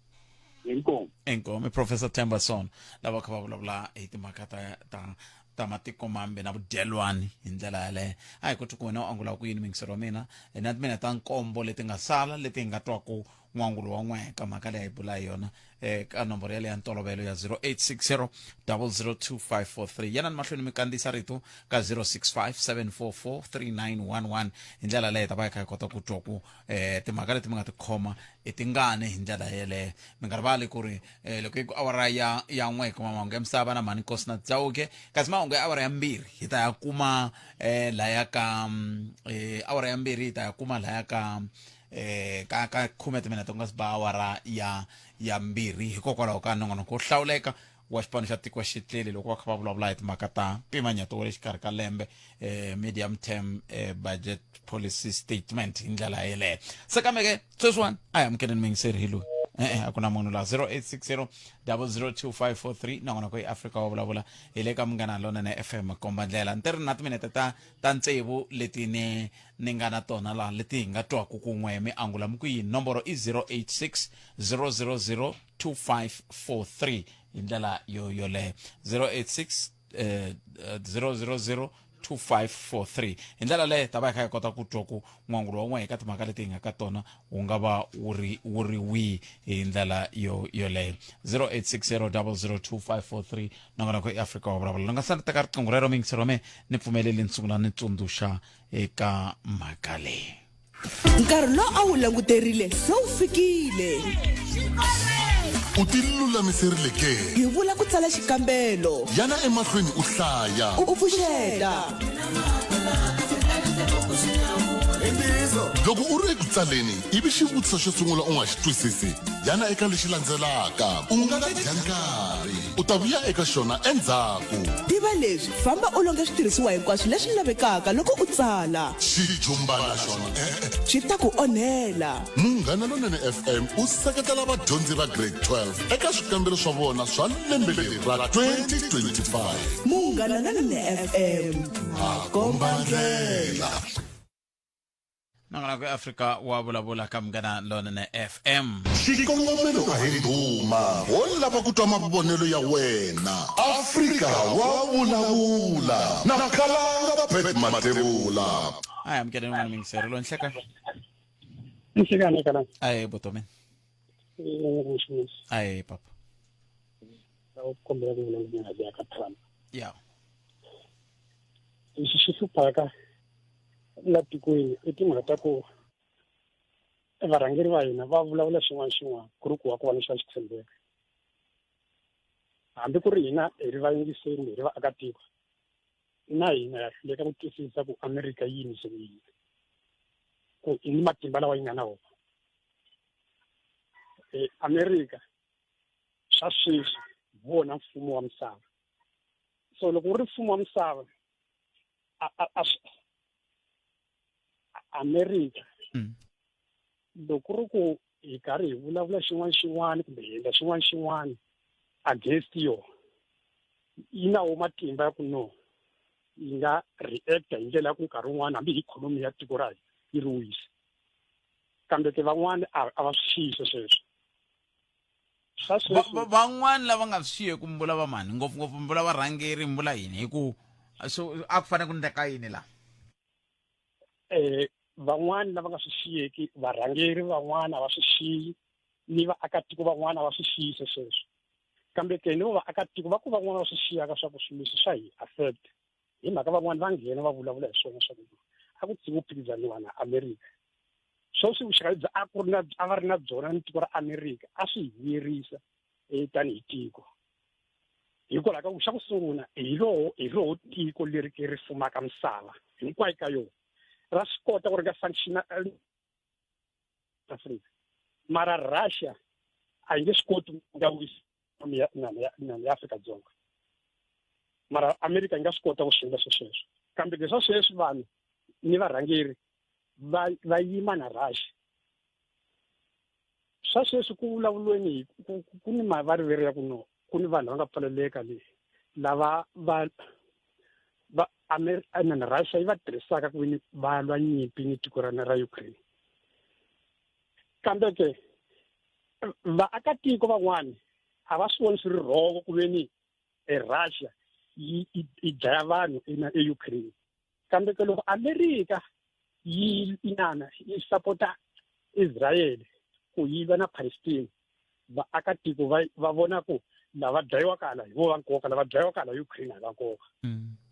inkomu inkomu i professor Themba Sono lava kha va vulavula hi timhaka ta ta ta matiko mambe na vudyelwani hi ndlela yaleyo a hi koti ku wena u angula ku yini mingiselo wa mina hi na timina ta nkombo leti nga sala leti hi nga twaku n'wangulo wa n'we ka mhaka leyi a yi bula hi yona eh, ka nomboro yaleyo ya ntolovelo ya 0860 002543. Yanani mahlweni mi kandziyisa rito ka 065 744 3911. Hi ndlela leyo hi ta va hi kha hi kota ku twa ku eh, timhaka leti mi nga ti khoma i tingani hi ndlela yeleyo. Mi nga rivali ku ri eh, loko yi ku awara ya ya n'we hi kuma mahungu ya misava na mhani nkosi na Chauke, kasi mahungu ya awara ya mbirhi hi ta ya kuma eh, laya ka awara ya mbirhi hi ta ya kuma laya ka ka ka khume timinete ku nga si ba awara ya ya mbirhi, hikokwalaho ka nongonoko wo hlawuleka wa xipano xa tiko xitleli loko va kha va vulavula hi timhaka ta mpimanyeto wa le xikarhi ka lembe, medium term budget policy statement hi ndlela yeleyo. Se kambe ke sweswiwani a hi amukeleni muyingiseri hi loyi. E-e, a ku na munhu laha. 0860 002543, nongonoko i Afrika wa vulavula, hi le ka Munghana Lonene FM komba ndlela. Ni ti ri na timinete ta ta tsevu leti ni ni nga na tona laha leti hi nga twaku kun'we mi angula mi ku yini. Nomboro i 086 000 2543 hi ndlela yo yoleyo. 086 000 2543 hi ndlela leyo ta va hi kha hi kota ku twa ku n'wangulo wa n'we eka timhaka leti hi nga ka tona wu nga va wu ri wu ri wihi hi ndlela yo yoleyo. 0860 002543, nongonoko i Afrika wa vulavula. Ni nga sa ni teka riqingho rero, miyingiseri wa mina, ni pfumeleli ni sungula ni tsundzuxa eka mhaka leyi. Nkarhi lowu a wu languterile se wu fikile. U tilulamiserile ke? Hi vula ku tsala xikambelo. Yana emahlweni u hlaya. U pfuxeta. Loko u ri eku tsaleni ivi xivutiso xo sungula u nga xi twisisi, yana eka lexi landzelaka. U nga dya nkarhi, u ta vuya eka xona endzhaku. Tiva leswi, Famba u longe switirhisiwa hinkwaswo leswi lavekaka loko u tsala. Xijumbana xona e-e. Swi ta ku onhela. Munghana Lonene FM u seketela vadyondzi va Grade 12 eka swikambelo swa vona swa lembe leri ra 2025. Munghana Lonene FM, ha komba ndlela. Nongonoko Afrika wa vulavula ka Munghana Lonene FM. Xikongomelo a hi ndhuma, ho lava ku twa mavonelo ya wena. Afrika wa vulavula na Khalanga Pat Mathebula. A hi amukeleni n'wana mingiseri loyi nhleka. Nhlekani kala. Ahe botomen. Ahe papa. U kombela ku vulavula na ya ka Trump. Ya. Lexi xi hluphaka la tikweni i timhaka ta ku varhangeri va hina va vulavula xin'wana xin'wana ku ri ku wa ku va lexi va xi tshembeka, hambi ku ri hina hi ri vayingiseri kumbe hi ri vaakatiko, na hina ya hluleka ku twisisa ku Amerika yi yimise ku yini, ku i ni matimba lawa yi nga na wona. Amerika swa sweswi vona mfumo wa misava, so loko wu ri mfumo wa misava a America loko ku ri ku hi karhi hi vulavula xin'wana xin'wana kumbe hi endla xin'wana xin'wana against yona, yi na wo matimba ya ku no yi nga reacta hi ndlela ya ku nkarhi wun'wana hambi hi ikhonomi ya tiko ra hina yi ri wisa. Kambe ke van'wani a va swi xiyi sweswo. Swa sweswi Van'wani lava nga swi xiyeku mi vula va mani ngopfungopfu? Mi vula varhangeri, mi vula yini? Hi ku so a ku fanele ku ndleka yini laha? Van'wani lava nga swi xiyeki, varhangeri van'wana a va swi xiyi, ni vaakatiko van'wana a va swi xiyi sweswo. Kambe ke ni vaakatiko va ku van'wana va swi xiyaka swa ku swilo leswi swa hi affect, hi mhaka van'wana va nghena va vulavula hi swona swa ku a ku tshikiwi phikizaniwa na America. Sweswi vuxaka lebyi a ku ri na a va ri na byona ni tiko ra America a swi hi vuyerisa tanihi tiko, hikwalaho ka ku xa ku sungula hi roho hi roho tiko leri ke ri fumaka misava hinkwayo ka yona, ra swi kota ku ri nga sanctiona Africa, mara Russia a yi nge swi koti ku nga wisa ya ya Afrika-Dzonga, mara America yi nga swi kota ku swi endla sweswo. Kambe leswa sweswi vanhu ni varhangeri va va yima na Russia. Swa sweswi ku vulavuriweni hi ku ni mavariveri ya ku no ku ni vanhu va nga pfaleleka le lava va va na Russia yi va tirhisaka ku veni va lwa nyimpi ni tiko ra ra Ukraine. Kambe ke vaakatiko van'wani a va swi voni swi ri wrong ku veni e Russia yi yi dlaya vanhu e-Ukraine, kambe ke loko America yi inana yi sapota Israel. ku yi va na Palestine vaakatiko va va vona ku lava dlayiwaka hala hi vo va nkoka lava dlayiwaka hala Ukraine hi va nkoka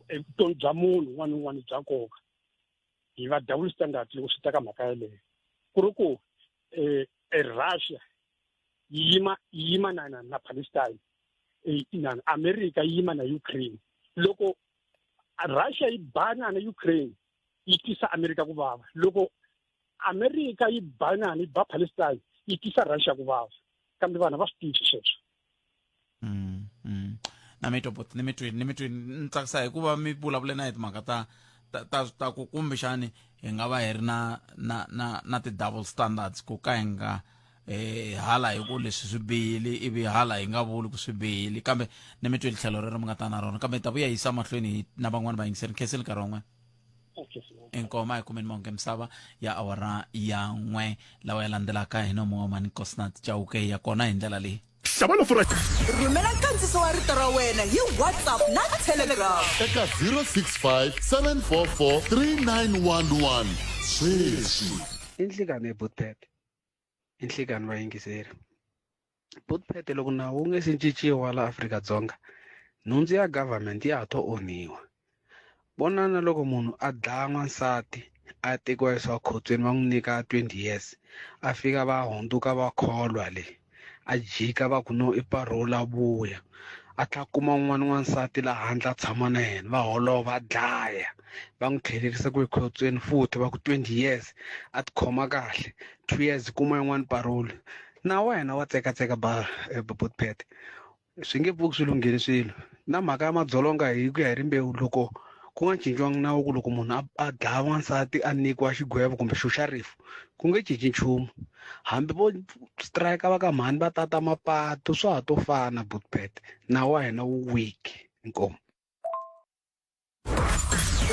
e vutomi bya munhu un'wana na un'wana bya nkoka hi va double standard loko swi ta ka mhaka yeleyo ku ri ku um Russia yi yima yi yima na na na Palestine na America yi yima na Ukraine loko Russia yi bana na Ukraine yi tisa America ku vava loko America yi bana yi ba Palestine yi tisa Russia ku vava kambe vanhu va swi tivi sweswo Na mi twa ni mi twini ni mi twini ni tsakisa hikuva mi vulavule na hi timhaka ta ta ta, ta ku kumbexani hi nga va hi ri na na na na ti-double standards ku ka hi nga eh hala hi ku leswi swi bihile ivi hala hi nga vuli ku swi bihile kambe ni mi twile tlhelo rero mi nga ta na rona kambe hi ta vuya yisa mahlweni hi na van'wani vayingiseri khensile nkarhi wun'wana inkomo a hi kumeni monke misava ya awara ya n'we lawa ya landzelaka hi nomo wa mani Nkosinathi Chauke ya kona hi ndlela leyi Xava no fura. Rhumela nkandziso wa rito ra wena hi WhatsApp na Telegram. Eka 065 744 3911 sweswi. I nhlikani he Bootpad i nhlikani vayingiseri Bootpad loko nawu wu nge se cinciwa la Afrika-Dzonga nhundzu ya government ya ha to onhiwa vona na loko munhu a dlaya n'wansati a tekiwa yisiwa khotsweni va n'wi nyika 20 years a fika va hundzuka va kholwa le a jika va ku no i parole a vuya a tlha kuma un'wana n'wansati la handle a tshama na yena va holova a dlaya va n'wi tlhelerisa ku ekhotsweni futhi va ku 20 years a tikhoma kahle 2 years kuma yin'wana parole na wena wa tsekatseka ba eh, botpet Swi nge pfuki swi lunghile swilo na mhaka ya madzolonga hi ku ya hi rimbewu loko ku nga cinciwangi nawu ku loko munhu a a dlaya n'wansati a nyikiwa xigwevo kumbe xo xa rifu ku nge cinci nchumu hambi vo strike va ka mhani va tata mapatu swa ha to fana Bootpet nawu wa hina wu weak inkomu.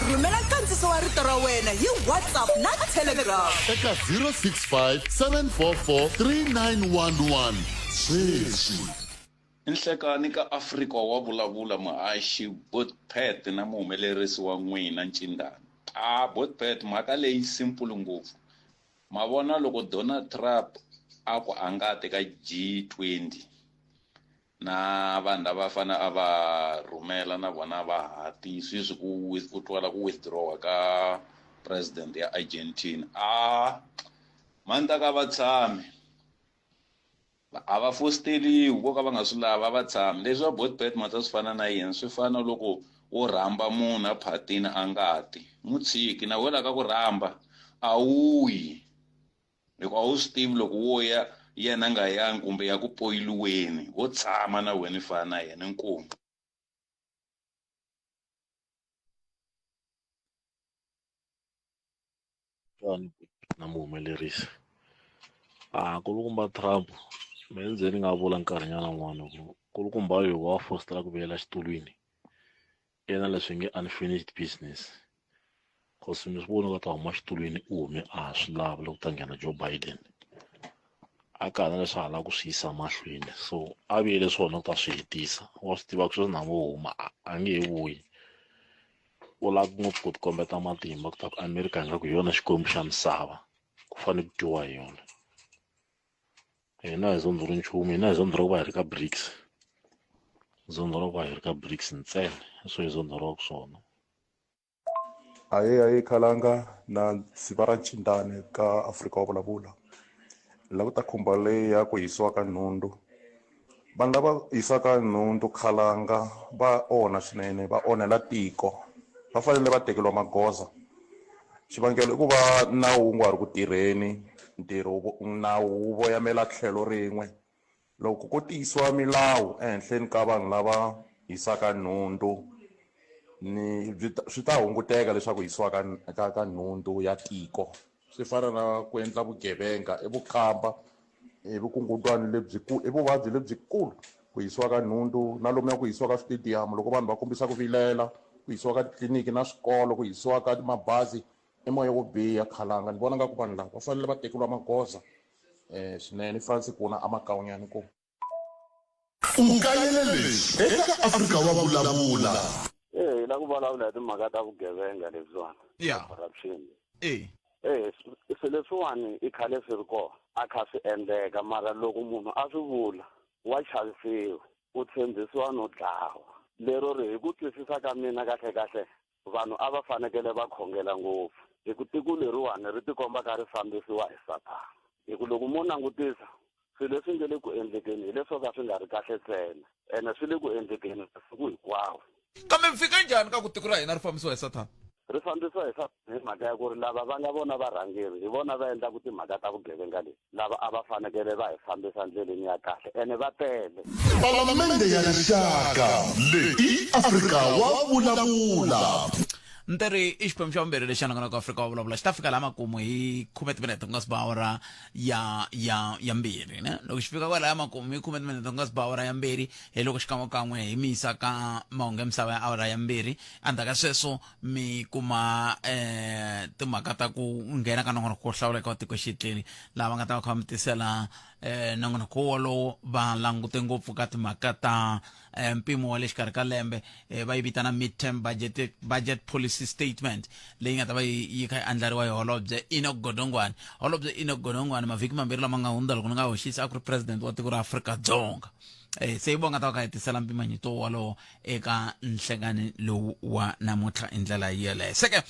Rhumela nkandziso wa rito ra wena hi WhatsApp na Telegram. Eka 065 744 3911 sweswi. Nhlekani ka Afrika wa vulavula muhaxi Botpet na muhumelerisi wa n'wina Ncindana. Ah Botpet mhaka leyi simple ngopfu. Ma vona loko Donald Trump a ku a nga ti ka G20 na vanhu lava fane a va rhumela na vona va ha ti sweswi ku ku twala ku withdraw ka president ya Argentina a mani ta ka va tshami a va fosteriwi vo ka va nga swi lavi a va tshami leswi va botbet ma ta swi fana na yini swi fana loko wo rhamba munhu a phatini a ngati n'wi tshiki na wena ka ku rhamba a wu yi Hikuva a wu swi tivi loko wo ya yena a nga yangi kumbe ya ku poyiliweni wo tshama na wena i fana na yena inkomu. Njhani na muhumelerisi a kulukumba Trump me ni ze ni nga vula nkarhinyana wun'wana ku kulukumba loyi wa fositela ku vuyela xitulwini yena leswi nge unfinished business cause mi swi voni ka ta huma xitulwini u hume a ha swi lavi loko ta nghena Joe Biden a ka ha na leswi a ha lava ku swi yisa mahlweni so a vuyele swona ku ta swi hetisa wa swi tiva ku sweswi na vo huma a nge he vuyi u lava ngopfu ku tikombeta matimba ku ta ku America ingaku hi yona xikwembu xa misava ku fanele ku twiwa hi yona hina hi zondho ri nchumu hina hi zondho ra ku va hi ri ka BRICS zondho ra ku va hi ri ka BRICS ntsena hi swo hi zondho ra swona. Ahee ahee khalanga na siva ra ncindani ka Afrika wa vulavula ni lava ku ta khumba leyi ya ku hisiwa ka nhundzu vanhu lava hisaka nhundzu khalanga va onha swinene va onhela tiko va fanele va tekeriwa magoza xivangelo i ku va nawu wu nga ri ku tirheni ntirho nawu wu voyamela tlhelo rin'we Loko ko tiyisiwa milawu ehenhleni ka vanhu lava hisaka nhundzu ni byi ta swi ta hunguteka leswaku hisiwa ka ka ka nhundzu ya tiko swi fana na ku endla vugevenga i vukhamba i vukungundzwani lebyi i vuvabyi lebyikulu ku hisiwa ka nhundzu na lomuya ku hisiwa ka switediyamu loko vanhu va kombisa ku vilela ku hisiwa ka titliliniki na swikolo ku hisiwa ka mabazi i moya wo biha khalanga ni vona nga ku vanhu lava va fanele va tekeriwa magoza um swinene franci kuna amakawunyani ku U kayele leswi eka Afrika wa Vulavula. Eh, hi la ku vulavula hi timhaka ta vugevenga lebyiwani. Yeah. Corruption. Eh. Eh, swilo leswiwani i khale swi ri kona. a kha swi endleka mara loko munhu a swi vula wa chavisiwa u tshembisiwa no dlawa lero ri hi ku twisisa ka mina kahle kahle vanhu a va fanekele va khongela ngopfu hi ku tiko leriwani ri tikomba ka ri fambisiwa hi sathana hi ku loko mo langutisa swilo leswi nge le ku endlekeni hi leswo ka swi nga ri kahle ntsena ene swi le ku endlekeni masiku hinkwawo kambe mi fika njhani ka ku tiko ra hina ri fambisiwa hi sathana ri fambisiwa hi sathana hi mhaka ya ku ri lava va nga vona varhangeri hi vona va endlaku timhaka ta vugevenga leti lava a va fanekele va hi fambisa ndleleni ya kahle ene va tele Palamende ya Rixaka leyi i Afrika wa vulavula. Ntirhi i xiphemu xa vumbirhi lexi nongonoko Afrika wa vulavula xi ta fika laha makumu hi khume timinete ku nga si ba awara ya ya ya mbirhi ne loko xi fika kwalaya makumu hi khume timinete ku nga si ba awara ya mbirhi hi loko xikan'wekan'we hi mi yisa ka mahungu ya misava ya awara ya mbirhi endzhaku ka sweswo mi kuma eh timhaka ta ku nghena ka nongonoko wo hlawuleka wa tiko xitleli laha va nga ta va kha va mi tisela eh nongonoko wolowo va langute ngopfu ka timhaka ta eh, mpimo wa le xikarhi ka lembe eh, va yi vitana midterm budget, budget policy statement leyi nga ta va yi yi kha yi andlariwa hi holobye Enoch Godongwana holobye Enoch Godongwana mavhiki mambirhi lama nga hundza loko ni nga hoxisi a ku ri president wa tiko ra Afrika-Dzonga eh, se yi vo nga ta va kha yi tisela mpimanyeto wolowo eka nhlekani lowu wa namuntlha hi ndlela yeleyo se ke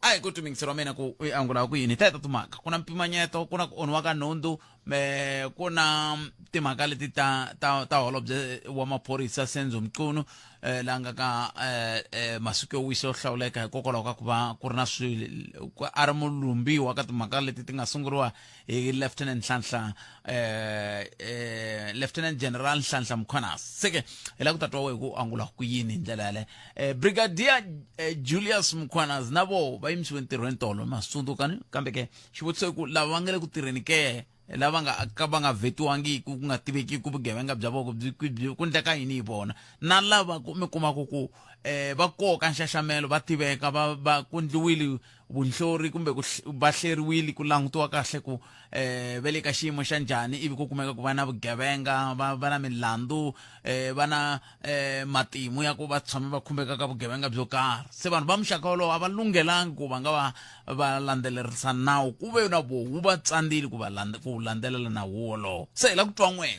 a hi ku twi wa mina ku u angula ku yini teto timhaka ku na mpimanyeto ku na ku onhiwa ka nhundzu me ku na timhaka leti ta ta ta holobye wa maphorisa Senzo Mchunu eh, la nga ka eh, eh, masiku yo wisa yo hlawuleka hikokwalaho ka ku va ku ri na swilo a ri mulumbiwa ka timhaka leti ti nga sunguriwa hi Lieutenant Nhlanhla eh, eh, Lieutenant General Nhlanhla Mkhwanazi se ke hi lava ku ta twa hi ku angula ku yini hi ndlela yaleyo eh, Brigadier eh, Julius Mkhwanazi na voho va yimisiwe ntirhweni tolo masundukani kambe ke xivutiso i ku lava va nga le ku tirheni ke lava nga ka va nga vetiwangiki ku nga tivekiki vugevenga bya vona byi byi ku ndleka yini hi vona na lava ku mi kumaka ku eh va koka nxaxamelo va tiveka va va ku ndliwile vunhlori kumbe ku va hleriwile ku langutiwa kahle ku eh va le ka xiyimo xa njhani ivi ku kumeka ku va na vugevenga va va na milandzu eh va na eh matimu ya ku va tshame va khumbeka ka vugevenga byo karhi se vanhu va muxaka wolowo a va lunghelangi ku va nga va va landzelerisa nawu ku ve na vo wu va tsandzile ku va ku landzelela nawu wolowo se hi la ku twa n'we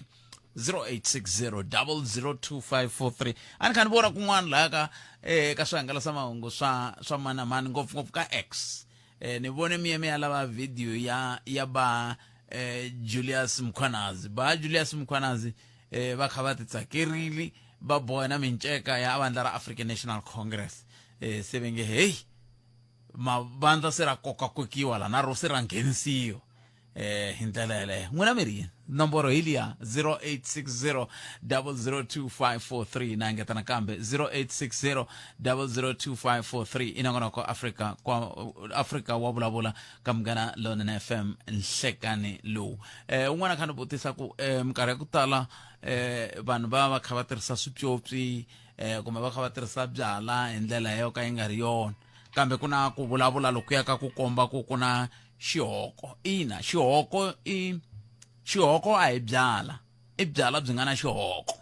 0860 002543 a ni kha ni vona kun'wana laha ka eh ka swihangalasamahungu swa swa mani na mani ngopfungopfu ka X eh ni vone mi ya lava video ya ya ba eh Julius Mkhwanazi ba Julius Mkhwanazi eh va kha va ti tsakerile va boha na minceka ya vandla ra African National Congress eh se ve nge hey mavandla se ra kokakokiwa la na ro se ra nghenisiwa eh hi ndlela yeleyo n'wina mi ri yini nomboro hi liya 0860 002543 na engeta nakambe 0860 002543 i nongonoko afrika kwa afrika wa vulavula ka munghana lonene fm nhlekani lowu eh un'wana kha ni vutisa ku eh minkarhi ya ku tala eh vanhu va va kha va tirhisa swipyopyi eh kumbe va kha va tirhisa byala hi ndlela yo ka yi nga ri yona kambe ku na ku vulavula lokuya ka ku komba ku ku na xihoko ina xihoko i xihoko a hi byala i byala byi nga na xihoko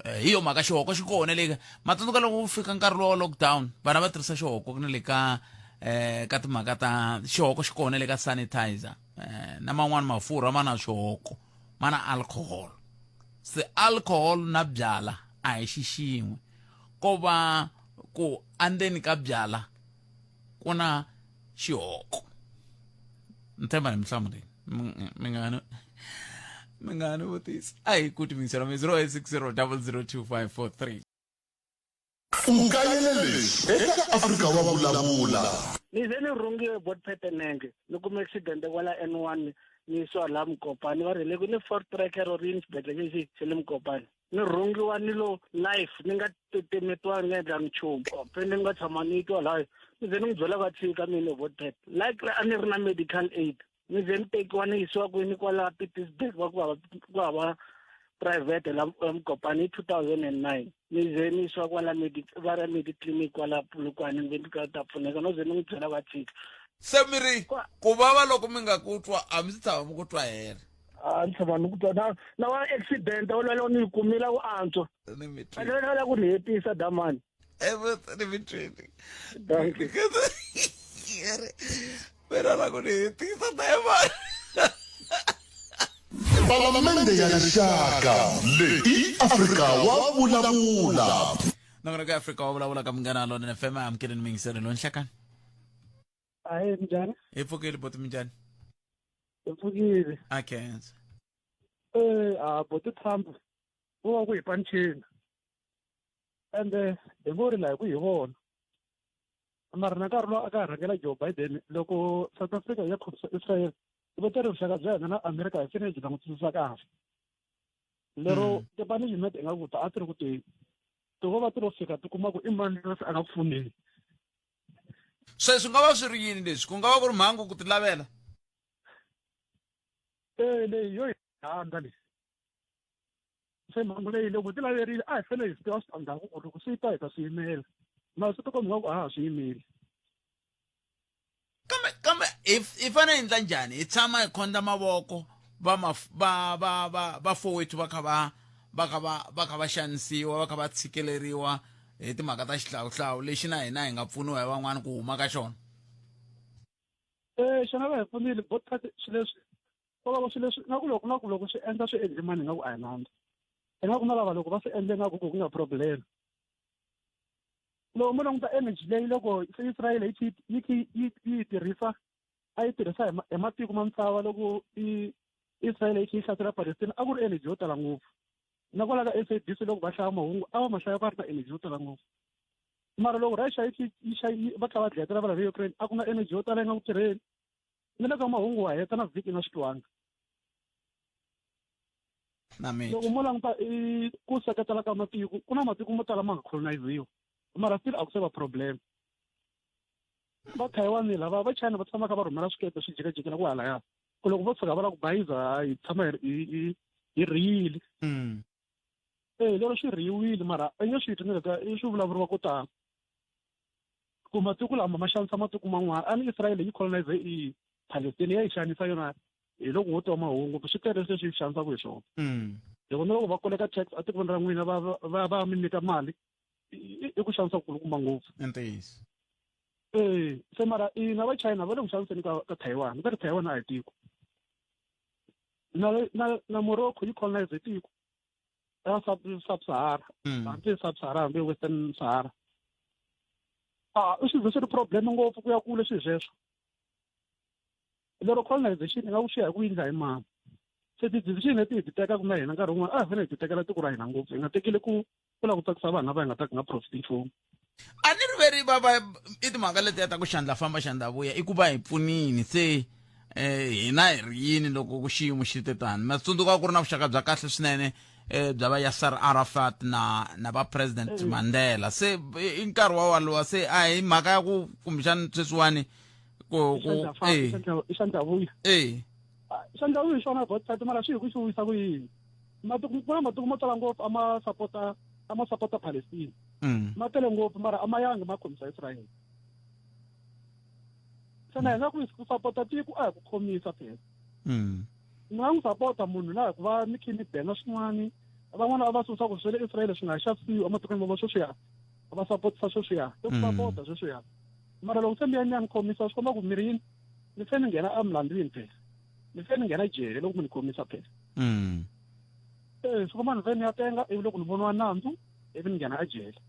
eh, hi yo mhaka xihoko xi kona le ma tsundzuka loko ku fika nkarhi lowa lockdown vana va tirhisa xihoko na le ka eh ka timhaka ta xihoko xi kona le ka sanitizer eh, na man'wani mafurha ma na xihoko ma na alcohol se alcohol na byala a hi xi xin'we ko va ku andzeni ka byala ku na xihoko ni tshemba ni mi hlamulile mi nga ni mi nga ni vutisi a hi ku timingisela mi 0860 002543 U kayele leswi eka Afrika wa vulavula. Ni ze ni rhungiwe bot petenenge ni kume accident kwala N1 ni yisiwa laha Mukopani va ri le ku ni Ford Tracker or yini xibedhlele lexi xa le Mukopani ni rhungiwa ni lo life ni nga titimetiwa ni nga endlangi nchumu pende ni nga tshama ni twa layo ni ze ni n'wi byela va tshika mina bot pet like a ni ri na medical aid ni ze ni tekiwa ni yisiwa kwini kwala Pietersburg va ku hava ku hava private la Mokopane hi 2009 ni ze ni yisiwa kwala va ra mediclinic kwala Polokwane ni ve ni ta pfuneka no ze ni n'wi byela va tshika se mi ri ku vava loko mi nga ku twa a mi si tshama mi ku twa hela a ni tshama ni ku twa na na wa accident wo lwela ni yi kumile ku antswa a ni la ku ni hetisa damani ni mi twini mina la ku ni hetisa dayimani. Palamende ya Rixaka leyi i Afrika wa vulavula. Nongonoko ya Afrika wa vulavula ka Munghana Lonene FM amukeleni muyingiseri loyi nhlekani. Ahee minjhani? Hi pfukile boti minjhani? Hi pfukile. A khensa. Eh, a boti Trump vo va ku hi panichini. Ende hi ngo ri la hi ku hi vona. Mara na nkarhi lowu a ka ha rhangela Joe Biden loko South Africa ya khomisa Israel va ta ri vuxaka bya hina na America hi fanele byi langutisisa kahle. Lero tipanishment ingaku ta a ti ri ku teni. Ti vo va ti lo fika ti kuma ku i mani loyi a nga ku pfuneni. Se swi nga va swi ri yini leswi? Ku nga va ku ri mhangu ku ti lavela? Eh leyi yo yi rhandza leyi. Se mhangu leyi loko ti laverile a hi fanele hi swi tiva switandzhaku ku loko swi ta hi ta swi yimela. Mara swi tikomba nga ku a ha swi yimeli. Kambe kambe hi hi fanele hi endla njhani? Hi tshama hi khondla mavoko va ma va va va vafowethu va kha va va kha va va kha va xanisiwa va kha va tshikeleriwa hi timhaka ta xihlawuhlawu lexi na hina hi nga pfuniwa hi van'wana ku huma ka xona. Eh xana va hi pfunile bo swilo leswi ko va swilo leswi nga ku loko nga ku loko swi endla swi endle mani nga ku a hi nandzu. Ingaku na lava loko va swi endle nga ku ku nga problem. Loko mo languta energy leyi loko Israel yi yi yi yi tirhisa a yi tirhisa hi hi matiko ma misava loko i Israel yi yi hlasela Palestina a ku ri energy yo tala ngopfu na kwala ka SABC loko va hlaya mahungu a va ma hlaya va ri na energy yo tala ngopfu mara loko Russia yi yi va kha va dlayetela va le Ukraine a ku na energy yo tala yi nga ku tirheni ni le ka mahungu wa heta na vhiki na swi twanga na mina loko mo languta i ku seketela ka matiko ku na matiko mo tala ma nga coloniziwa mara still a ku se va problem va Taiwan lava va China va tshama kha va rhumela swikepe swi jikajikela ku halaya ku loko vo tshuka va lava ku bayiza hi tshama hi hi rhiyile eh lero swi rhiyiwile mara i nge swi twi ni le ka i swi vulavuriwa ko tala ku matiko lama ma xanisa matiko man'wana a ni Israel yi colonize i Palestine ya yi xanisa yona hi loko wo twa mahungu swi tele leswi yi xanisaka hi swona loko na loko va koleka tax etikweni ra n'wina va va va mi nyika mali i ku xanisa kulukumba ngopfu ntiyiso eh se mara ina va China va le ku xaniseni ka ka Taiwan va ri Taiwan a hi tiko na na na Morocco yi colonize tiko ra sub sub Sahara hambi sub Sahara hambi Western Sahara a i swi ze swi ri problem ngopfu ku ya kule swi sweswo lero colonization i nga ku swi ya hi ku yindla hi mani se ti-decision leti hi ti tekaka na hina nkarhi wun'wana a hi fanele hi ti tekela tiko ra hina ngopfu hi nga tekeli ku ku lava ku tsakisa vanhu lava hi nga ta ka nga profit nchumu a ni ri veri va va i timhaka letiya ta ku xandla famba xandla vuya i ku va hi pfunini se eh hina hi ri yini loko ku xiyimo xi te tani ma tsundzuka ku ri na vuxaka bya kahle swinene eh bya va Yasser Arafat na na va president Mandela se i nkarhi wa walowa se a hi mhaka ya ku kumbexani sweswiwani ku ku eh i xa ndhavuyo eh xa ndhavuyo hi xona bot mara swi hi ku xi wisa ku yini matiko ku na matiko mo tala ngopfu a ma sapota a ma sapota Palestine ma tele ngopfu mara a ma yangi ma khomisa Israel xana hi nga ku ku sapota tiko a hi ku khomisa phela ni nga n'wi sapota munhu la hikuva ni khe ni bena swin'wani van'wana a va susa ku swa le Israel swi nga xavisiwi ematikweni ma sweswiya va sapotisa sweswiya i ku sapota sweswiya mara loko se mi ya mi ya ni khomisa swi komba ku mi ri yini ni fe ni nghena emilandzwini phela ni fe ni nghena jele loko mi ni khomisa phela eh swi komba ni fe ni ya tenga ivi loko ni voniwa nandzu ivi ni nghena ejele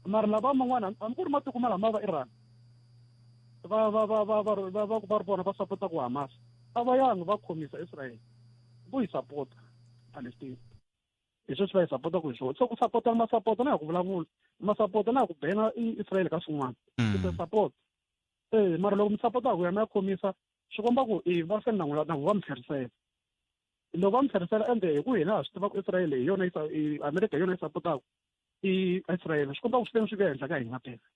mara lava man'wana hambi ku ri matiko ma lama va Iran va va va va va va va va ri vona va sapota ku Hamas a va yangi va khomisa Israel vo yi sapota Palestine hi sweswi va yi sapotaka hi swona so ku sapota ma sapota na hi ku vulavula ma sapota na hi ku bena Israel ka swin'wana it's a support eh mara loko mi sapota ku ya mi ya khomisa swi komba ku i va fane na n'wina na va mi tlherisela loko va mi tlherisela ende hi ku hina ha swi tiva ku Israel hi yona yi America hi yona yi sapotaka i Israel swi komba ku swi fane swi vuya henhla ka hina phela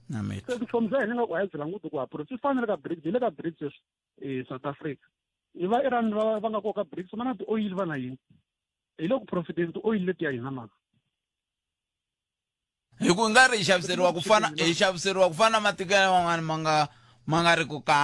se vutomi bya hina nga ku a hi byi languti ku ha swi fana na le ka BRICS hi le ka BRICS sweswi South Africa hi va Iran va va nga koka BRICS va na ti-oil va na yini hi le ku profiteni ti-oil letiya hina mara hi ku nga ri hi xaviseriwa ku fana hi xaviseriwa ku fana na matiko ya man'wana ma nga ma nga ri ku ka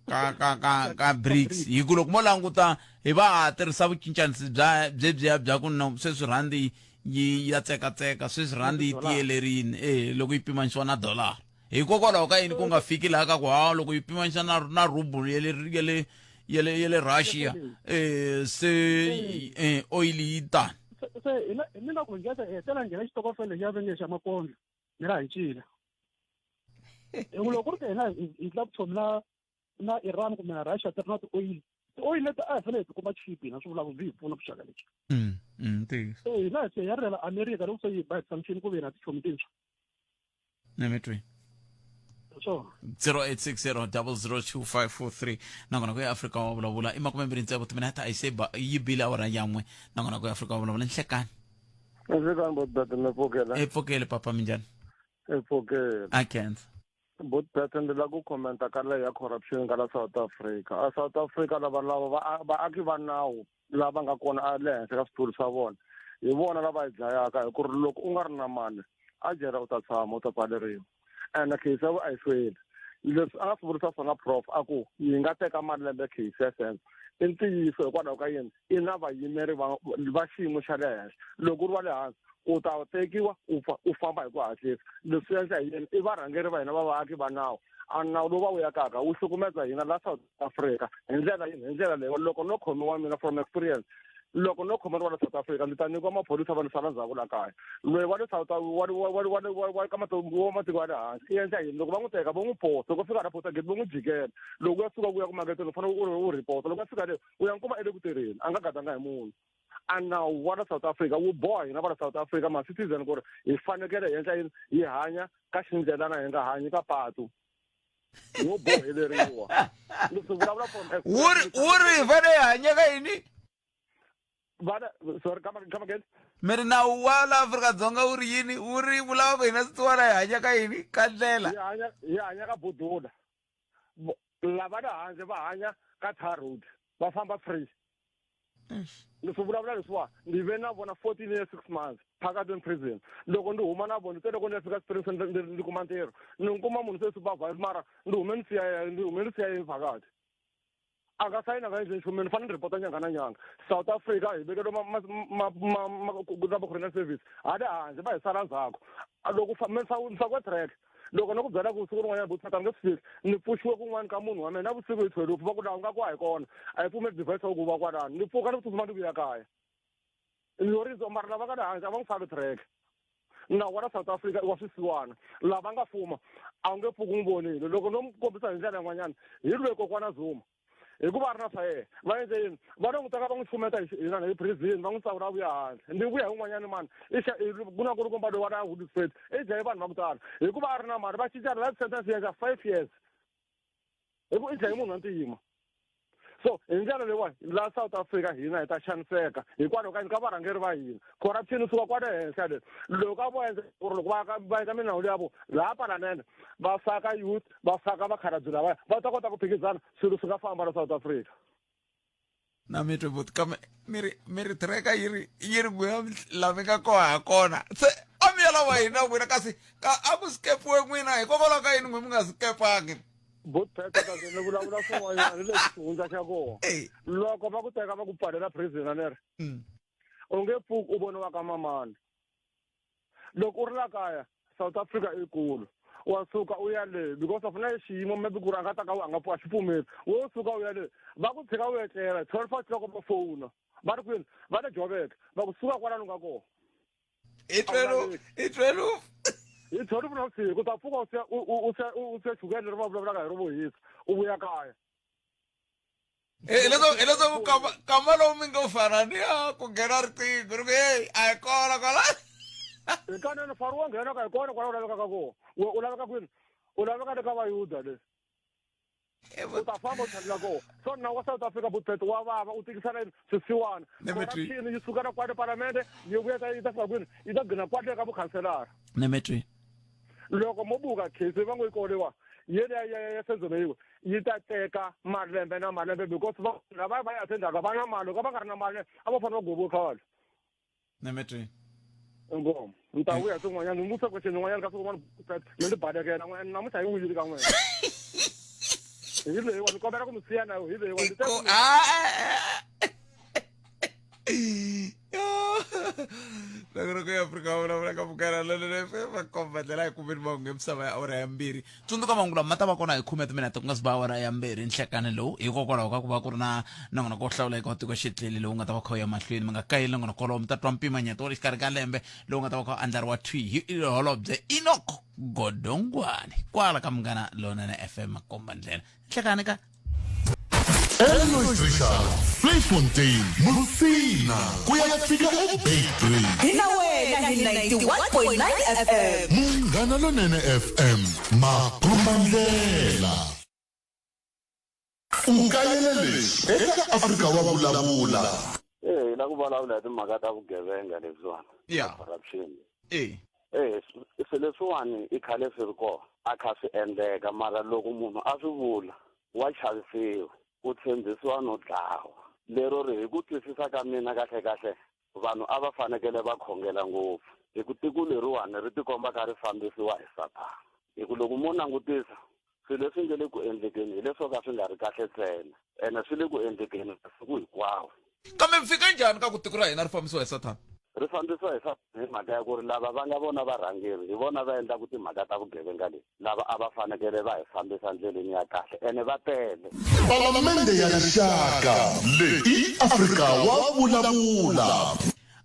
ka ka ka ka BRICS hi ku loko mo languta hi va ha tirhisa vucincanisi bya byebyiya bya ku no sweswi rhandi yi ya tsekatseka sweswi rhandi yi tiyelerini eh loko yi pimanisiwa na dollar hikokwalaho ka yini ku nga fiki laha ka ku ha loko yi pimanisa na na ruble ya le ya le ya le ya le Russia eh se eh oil yi tani se hina hi mina ku nghena hi hetela nghena xitokofela lexi ya venge xa makondlo ni ra hi cila hi ku loko ku ri ka hina hi la vutshomi na na Iran kumbe na Russia ti ri na ti-oil ti-oil leti a hi fanele hi ti kuma cheap hina swi vulaka byi hi pfuna vuxaka lebyi ntiyiso se hina se ya rilela America loko se yi ba hi sanction ku ve na tichomi tintshwa nemetweni swona 0860 002543 nakona ku ya Afrika wa vulavula i makume mbirhi tsevu timinete a yi se ba yi bile awara yan'we nakona ku ya Afrika wa vulavula nhlekani Nhlekani botbet mi pfukela e pfukele papa minjhani e pfukele a khensa botbet ndzi lava ku commenta ka leyi ya corruption ka la South Africa a South Africa lava lava vaaki va nawu lava nga kona a le henhla ka switulu swa vona hi vona lava yi dlayaka hi ku ri loko u nga ri na mali a jele u ta tshama u ta pfaleriwa ene case ya a yi hlweli leswi a nga swi vurisa swona prof a ku yi nga teka malembe case ya sense i ntiyiso hikwalaho ka yini i na vayimeri va va xiyimo xa le henhla loko u ri wa le hansi u ta tekiwa u fa u famba hi ku hatlisa leswi endla hi yini i varhangeri va hina va vaaki va nawu a nawu lowu va wu yakaka wu hlukumeza hina la South Africa hi ndlela yini hi ndlela leyi loko no khomiwa mina from experience loko no khomeriwa la South Africa ndzi ta nyikiwa maphorisa va ni sala ndzhaku la kaya loyi wa le South wa wa wa wa wa wa ka wa matiko ya le hansi i endla yini loko va n'wi teka vo n'wi posa loko fika la posa gate vo n'wi jikela loko u ya suka ku ya ku maketeni u fanele u u report loko a fika le u ya n'wi kuma ele ku tirheni a nga gadanga hi munhu a nawu wa la South Africa wu boha hina va la South Africa ma citizen ku ri hi fanekele hi endla yini hi hanya ka xindlelana hi nga hanyi ka patu wo boheleriwa leswi vulavula from wu ri wu ri hi fanele hi hanya ka yini vana sorry come come again mi ri nawu wa la Afrika-Dzonga wu ri yini wu ri vulava ku hina swisiwana hi hanya ka yini ka ndlela hi hanya hi hanya ka budula lava le handle va hanya ka tar road va famba free leswi vulavula leswiwa ndzi ve na vona 14 years 6 months phakathi in prison loko ndzi huma na vona se loko ndzi ya fika springs ndzi kuma ntirho ni kuma munhu se supervise mara ndzi hume ni siya ndzi hume ni siya phakathi a nga sayina nga endli nchumu ni fanele ni ripota nyanga na nyanga South Africa hi vekeliwe na corona service hale handle va hi sala ndzhaku loko mi track loko no ku byela ku siku rin'wanyana butata ni nge swi fiki ni pfuxiwe kun'wana ka munhu wa mina na vusiku hi twelve va ku laha u nga ku a hi kona a hi pfumeli device ya ku va kwalano ni pfuka ni ku tsutsuma ni vuya kaya lorizo mara lava nga le hansi a va n'wi sali track nawu wa la South Africa i wa swisiwana lava nga fuma a wu nge pfuki n'wi vonile loko no mi kombisa hi ndlela yin'wanyana hi lweyi kokwana Zuma hikuva a ri na swa yena va endle yini va lo n'wi teka va n'wi tshumeta hi hi prison va n'wi tsawula a vuya handle ndi vuya hi un'wanyana mani ku na kulukumba loyi wa la Hoedspruit i dlaye vanhu va ku tala hikuva a ri na mali va cinca life sentence ya 5 years hi ku i dlaye munhu wa ntima so hi ndlela leyiwani laha South Africa hina hi ta xaniseka hikwalaho ka yini ka varhangeri va hina corruption yi suka kwale henhla le loko a vo endla ku ri loko va va endla minawu ya vo laha palamende va faka youth va faka vakhalabye lavaya va ta kota ku phikizana swilo swi nga famba la South Africa na mi twe buti kambe mi ri mi ri tracker yi ri yi ri n'wina la mi nga koha ha kona se a mi ya lava hina n'wina kasi ka a ku skepiwe n'wina hikokwalaho ka yini n'we mi nga skepangi botpeta kasi ni vulavula swin'wanyana ni leswi xihundla xa kona loko va ku teka va ku pfalela prison a ni ri u nge pfuki u voniwa ka mamani loko u ri la kaya South Africa i kulu wa suka u ya le because of na xiyimo maybe ku ri a nga ta ka a nga a xi pfumeli wo suka u ya le va ku tshika u etlela 12 o'clock va fowuna va ri kwini va le Joburg va ku suka kwalano nga kona i 12 i 12 hi 12 na vusiku u ta pfuka u siya u siya u siya chukele leri va vulavulaka hi ro vo hisa u vuya kaya hileswaku kama kama lowu mi ngo fana ni ya ku nghena riqingho ri ku heyi a hi kona kwala hikanene fari wa nghena ka hi kona kwala u lavekaka kona u laveka kwini u laveka le ka vayuda le u ta famba u tlhelela kona so nawu wa South Africa butpet wa vava u tikisela yini swisiwana corruption yi sukela kwale palamende yi vuya ta yi ta fika kwini yi ta gcina kwale ka vukhanselara nemetwi loko mo buka case va ngo yi koliwa yele ya ya Senzo Meyiwa yi ta teka malembe na malembe because lava va yi attendaka va na mali loko va nga ri na mali a va fanele va gweviwe khale nemetwi inkomu ni ta vuya swin'wanyana ni vutisa question yin'wanyana ka swin'wana mi ni balekela n'wina namuntlha yi wuyile ka n'wina hi leyiwa ni kombela ku mi siya nayo hi leyiwa Loko ya Afrika va vulavula ka Munghana Lonene FM va komba ndlela hi kumeni mahungu ya misava ya awara ya mbirhi. Tsundzuka mahungu lama ma ta va kona hi khume ya timinete ku nga si ba awara ya mbirhi nhlekani lowu hikokwalaho ka ku va ku ri na nongonoko wo hlawuleka wa tiko xitleli lowu nga ta va kha wu ya mahlweni. Mi nga kayeli nongonoko wolowo mi ta twa mpimanyeto wa le xikarhi ka lembe lowu nga ta va kha wu andlariwa thwi hi holobye Enoch Godongwane kwala ka Munghana Lonene FM makomba ndlela. Nhlekani ka Elois Richard, Vleifontein, Musina, ku ya fika eBeitbridge. Hi na wena hi 91.9 FM. Munghana Lonene FM, makombandlela. U kayele leswi eka Afrika wa vulavula. Eh, hi la ku vulavula hi timhaka ta vugevenga leswiwani. Yeah. Corruption. Eh. Eh, swilo leswiwani i khale swi ri kona a kha swi endleka mara loko munhu a swi vula wa chavisiwa u tshembisiwa no dlawa lero ri hi ku twisisa ka mina kahle kahle vanhu a va fanekele va khongela ngopfu hi ku tiko leriwani ri tikomba kha ri fambisiwa hi sathana hi ku loko mo langutisa swilo leswi nge le ku endlekeni hi leswo ka swi nga ri kahle ntsena ene swi le ku endlekeni masiku hinkwawo kambe mi fika njhani ka ku tiko ra hina ri fambisiwa hi sathana ri fambisiwa hi sathana hi mhaka ya ku ri lava va nga vona varhangeri hi vona va endlaku timhaka ta vugevenga leti lava a va fanekele va hi fambisa ndleleni ya kahle ene va tele Palamende ya Rixaka leyi i Afrika wa vulavula.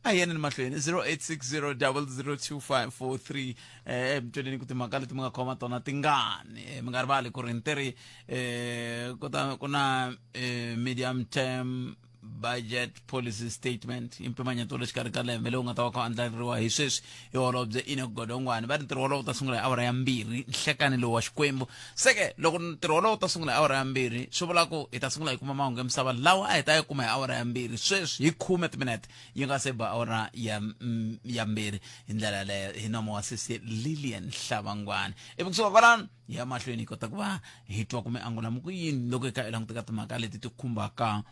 A hi yeneni mahlweni 0860002543 eh mi tweleni ku timhaka leti mi nga khoma tona tingani eh, mi nga rivali ku ri ni teri eh ku ta ku na eh, medium term budget policy statement i mpimanyeto wa le xikarhi ka lembe lowu nga ta va kha andlariwa hi sweswi hi holobye Enoch Godongwane va ri ntirho wolowo wu ta sungula hi awara ya mbirhi nhlekani lowu wa xikwembu seke loko ntirho wolowo wu ta sungula hi awara ya mbirhi swi vula ku hi ta sungula hi kuma mahungu ya misava lawa a hi ta ya kuma hi awara ya mbirhi sweswi hi khume timinete yi nga se ba awara ya ya mbirhi hi ndlela yaleyo hi nomo wa sesi Lilian Hlavangwani ivi kusuka kwalano hi ya mahlweni hi kota ku va hi twa kumbe angula mi ku yini loko hi kha hi languta ka timhaka leti ti khumbaka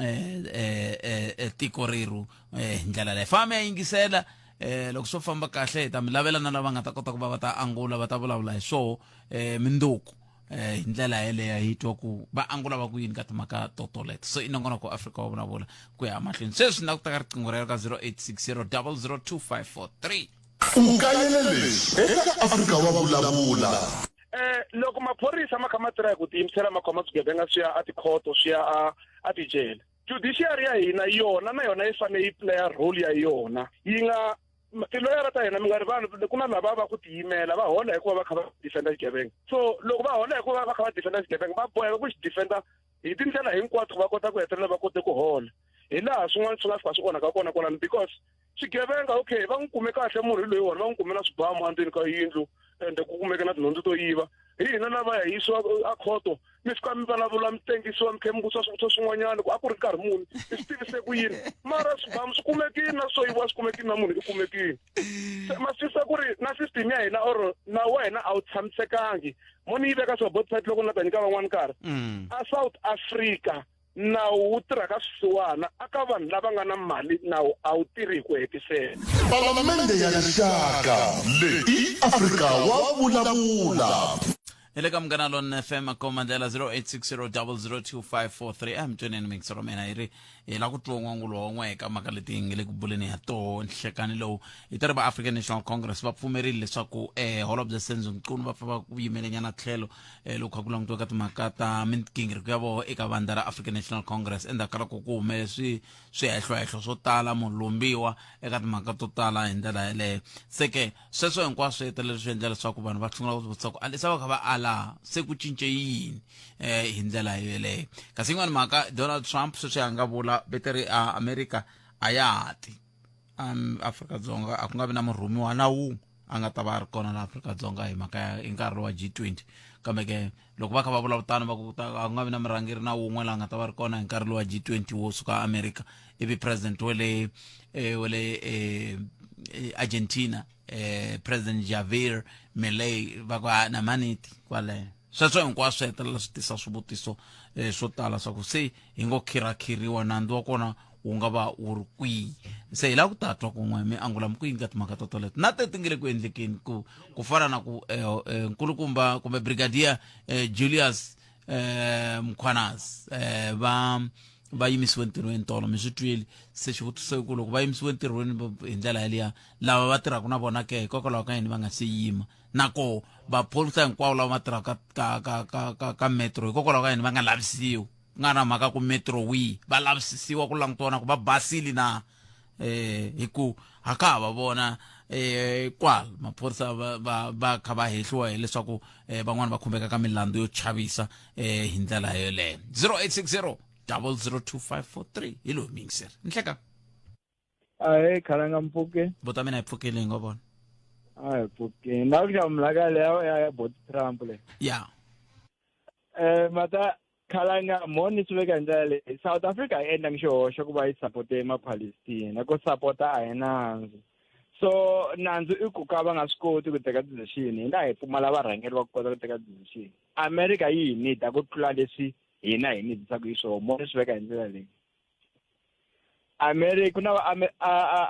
eh, eh, eh, eh, tiko rerhu eh, hi ndlela leyo famba ya yingisela eh loko swo famba kahle hi ta mi lavela na lava nga ta kota ku va va ta angula va ta vulavula hi swoho eh minduku eh hi ndlela yeleyo hi twa ku va angula va ku yini ka timhaka to toleto so i nongonoko Afrika wa vulavula ku ya mahlweni sweswi na ku teka riqingho rero ka 0860 002543 U kayele leswi eka Afrika wa vulavula. Eh loko maphorisa ma kha ma tirha hi ku tiyimisela ma khoma swigevenga swi ya a tikhoto swi ya a a tijele judiciary ya hina yona na yona yi fanele yi playa role ya yona yi nga tiloyara ta hina mi nga rivali ku na lava va ku tiyimela va hola hikuva va kha va defenda xigevenga so loko va hola hikuva va kha va defenda xigevenga va boheka ku xi defenda hi tindlela hinkwato va kota ku hetelela va kote ku hola hi laha swin'wana swi nga fika swi onhaka kona kwalano because xigevenga okay va n'wi kume kahle munhu hi loyiwani va n'wi kume na swibamu endzeni ka yindlu ende ku kumeke na tinhundzu to yiva hi hina lava ya yisiwa a khoto mi fika mi vulavula mi tengisiwa mi tlhe mi vutisa swivutiso swin'wanyana ku a ku ri nkarhi muni mi swi tivise ku yini mara swibamu swi kumekile na swo yiviwa swi kumekile na munhu i kumekile se ma swi twisisa ku ri na system ya hina or nawu wa hina a wu tshamisekangi mo ni yi veka swa both side loko ni la ta nyika van'wani nkarhi a South Africa Nawu wu tirha ka swisiwana, a ka vanhu lava nga na mali nawu a wu tirhi hi ku hetiseka. Palamende ya Rixaka, leyi i Afrika wa vulavula. Hi le ka Munghana Lonene FM komba ndlela 0860002543 a mi tweneni mixo ra mina hi ri hi la ku twa n'wangulo wa n'we eka mhaka leti hi nge le ku buleni ha toho nhlekani lowu hi ta ri va African National Congress va pfumerile leswaku eh holobye Senzo Mchunu va pfa va ku yimelenyana tlhelo eh, loko kha ku langutiwa ka timhaka ta migingiriko ya voho eka vandla ra African National Congress endzhaku ka loko ku humele swi swihehlohehlo swo tala munhu lombiwa eka timhaka to tala hi ndlela yeleyo se ke sweswo hinkwaswo swi hetelele swi endla leswaku vanhu va sungula ku vutisa ku alisa va kha va ala se ku cince yini eh hi ndlela yeleyo kasi yin'wana mhaka Donald Trump sweswi a nga vula vete ri a America a ya ha ti um, Afrika-Dzonga a ku nga vi na murhumiwa na wun'we a nga ta va a ri kona la Afrika-Dzonga hi mhaka ya hi nkarhi wa G20 kambe ke loko va kha va vulavula tano va ku ta a ku nga vi na murhangeri na wun'we la nga ta va ri kona hi nkarhi lowa G20 wo suka America ivi president wa le eh, wa le eh, eh, Argentina eh, president Javier Milei va ku "Ah, na maniti kwale sweswo hinkwaswo swi hetelela swi tisa swivutiso eh, swo tala swa ku se hi ngo khirakhiriwa nandzu wa kona wu nga va wu ri kwihi se hi lava ku ta twa kun'we mi angula mi ku yini ka timhaka to toleto na te ti nge le ku endlekeni ku ku fana na ku eh, eh, nkulukumba kumbe brigadier eh, Julius eh, Mkhwanazi eh, va Va yimisiwe ntirhweni tolo, mi swi twile. Se xivutiso i ku loko va yimisiwe ntirhweni hi ndlela yaliya, lava va tirhaka na vona ke, hikokwalaho ka yini va nga se yima? Na koho vaphorisa hinkwavo lava va tirhaka ka metro, hikokwalaho ka yini va nga lavisiwi? Ku nga na mhaka ku metro wihi, va lavisisiwa ku langutiwa na ku va basile na. Hi ku ha ka ha va vona kwala maphorisa va kha va hehliwa hileswaku van'wana va khumbeka ka milandzu yo chavisa hi ndlela yoleyo. 0860 002543 hi loyi miyingiseri. Nhleka. Ahe, Khalanga, mpfuke. Vota mina hi pfukile, hi ngo vona. A hi pfukeni na ku hlamula leya ya bot Trump le. Ya. Mata Khalanga, mo ni swi veka hi ndlela leyi. South Africa a yi endlangi xihoxo ku va yi sapote Mapalestina. Ku sapota a hi nandzu. So nandzu i ku ka va nga swi koti ku teka decision. Hina hi pfumala varhangeri va ku kota ku teka decision. America yi hi nida ku tlula leswi hina hi nidisaka hi swona. Mo ni swi veka hi ndlela leyi. America ku na va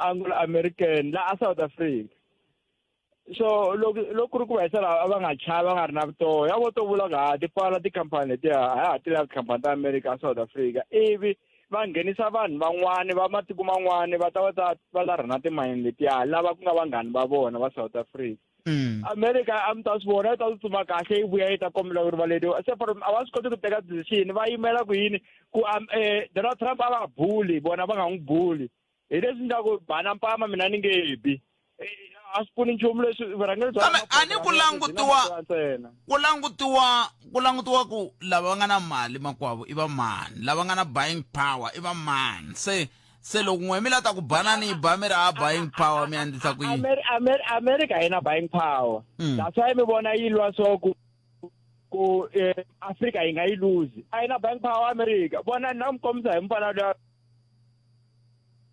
Anglo American la a South Africa. So loko ku ri ku va yisa laha a va nga chavi, va nga ri na vutoya, vo to vula ku ha ti pfala tikhampani letiya, a ha ti lavi tikhampani ta America a South Africa, ivi va nghenisa vanhu van'wani va matiko man'wani va ta va ta va ta rhana timayini letiya, lava ku nga vanghani va vona va South Africa. America a mi ta swi vona yi ta tsutsuma kahle, yi vuya yi ta kombela ku rivaleriwa. Se for a va swi koti ku teka decision, va yimela ku yini ku Donald Trump a va buli, vona va nga n'wi buli. Hi leswi ni ku bana mpama mina ni nge bi. A swi pfuni nchumu leswi vurhangeri bya Kambe a ni ku langutiwa ku langutiwa ku lava va nga na mali makwavo i va mani, lava nga na buying power i va mani. Se loko n'we mi la ta ku banani yi ba mi ri a buying power, mi endlisa ku yini? America yi na buying power. That's why mi vona yi lwa so ku Africa yi nga yi lose. A yi na buying power America. Vona na mi kombisa hi mufana luya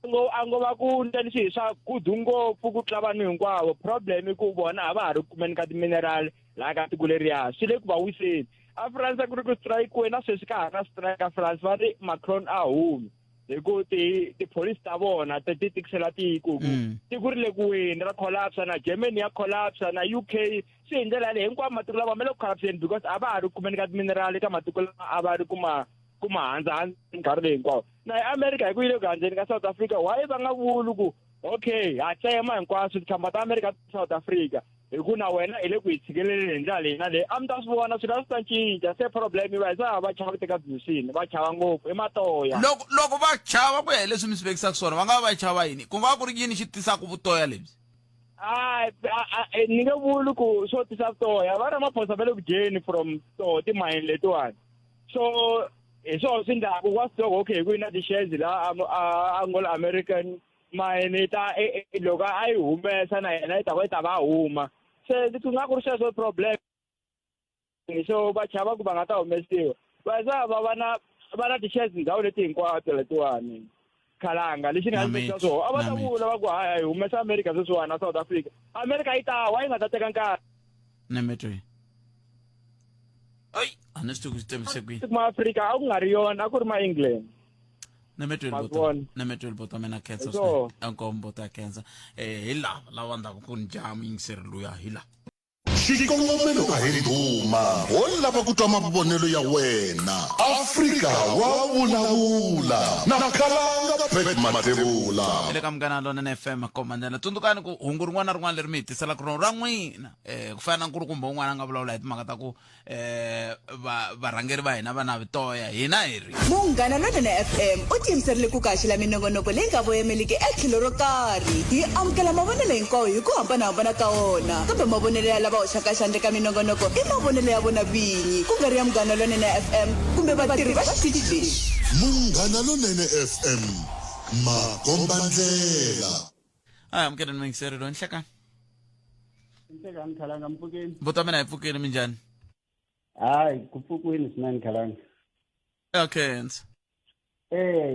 ngo a ngo va ku ndleni swihi swa good ngopfu ku tlula vanhu hinkwavo. Problem i ku vona a va ha ri kumeni ka ti-mineral laha ka tiko leriya, swi le ku va wiseni. A France ku ri ku strike, na sweswi ka ha na strike a France, va ri Macron a humi hi ku tipholisi ta vona ti ti tikisela tiko, ku tiko ri le ku weni ra collapse, na Germany ya collapse, na UK. Swi hi ndlela yaleyo, hinkwawo matiko lama ma le ku collapseni because a va ha ri kumeni ka ti-mineral ka matiko lama a va ri kuma handza handza nkarhi leyi hinkwawo. Na hi America hi ku yi le ku handzeni ka South Africa, why va nga vuli ku okay, ha tsema hinkwaswo tikhampani ta America South Africa, hi ku na wena hi le ku hi tshikeleleni hi ndlela leyi na leyi? A mi ta swi vona swilo a swi ta cinca. Se problem yi va hi sa va chava ku teka decision, va chava ngopfu, i matoya. Loko va chava, ku ya hi leswi mi swi vekisaka swona, va nga va va chava yini? Ku nga va ku ri yini xi tisaka vutoya lebyi? A ni nge vuli ku swo tisa vutoya. Va Ramaphosa va le ku dyeni from toho timayini letiwani, so hi swona swi endlaku wa swi tiva. Okay, hi ku yi na ti-shares la Anglo American mayini ta loko a yi humesa na yena yi ta va yi ta va huma. Se ku nga ku ri sweswo problem, so va chava ku va nga ta humesiwa. Va za va na ti-shares ndhawu leti hinkwato letiwani. Khalanga, lexi ni nga Namiti, swona, a va ta namiti. vula va ku hayi, hi humesa America sweswiwani na South Africa, America yi ta wa yi nga ta teka nkarhi. Nemetwe ai, a ni swi tivi ku swi temise kwini. Ma Afrika a ku nga ri yona, a ku ri ma England. Nemetweni. Ma Bota vona. nemetweni, bota mina khensa. Hi swona. Inkomu, bota khensa. Hi lava lava ndzhaku ku ni jaha muyingiseri luya hi lava. Xikongomelo a hi ndhuma, ho lava ku twa mavonelo ya wena. Afrika wa vulavula na Khalanga Pat Mathebula. Hi le ka Munghana Lonene FM komandela. Tsundzukani ku hungu rin'wana na rin'wana leri mi hi tiselaka rona ra n'wina, ku fana na nkulukumba un'wana a nga vulavula hi timhaka ta ku varhangeri va hina va na vitoya, hina hi ri Munghana Lonene FM u tiyimiserile ku kaxela minongonoko leyi nga voyemeliki etlhelo ro karhi. Hi amukela mavonelo hinkwawo hi ku hambanahambana ka wona, kambe mavonelo ya lava hoxaka xandla eka minongonoko i mavonelo ya vona vinyi, ku nga ri ya Munghana Lonene FM kumbe vatirhi va xitichi lexi. Munghana Lonene FM, makombandlela. A hi amukeleni muyingiseri loyi. Nhlekani. Nhlekani, Khalanga, mpfukeni. Buta mina hi pfukile, minjhani? Hayi, ku pfukiwini swinene, Khalanga. Okay, ndzi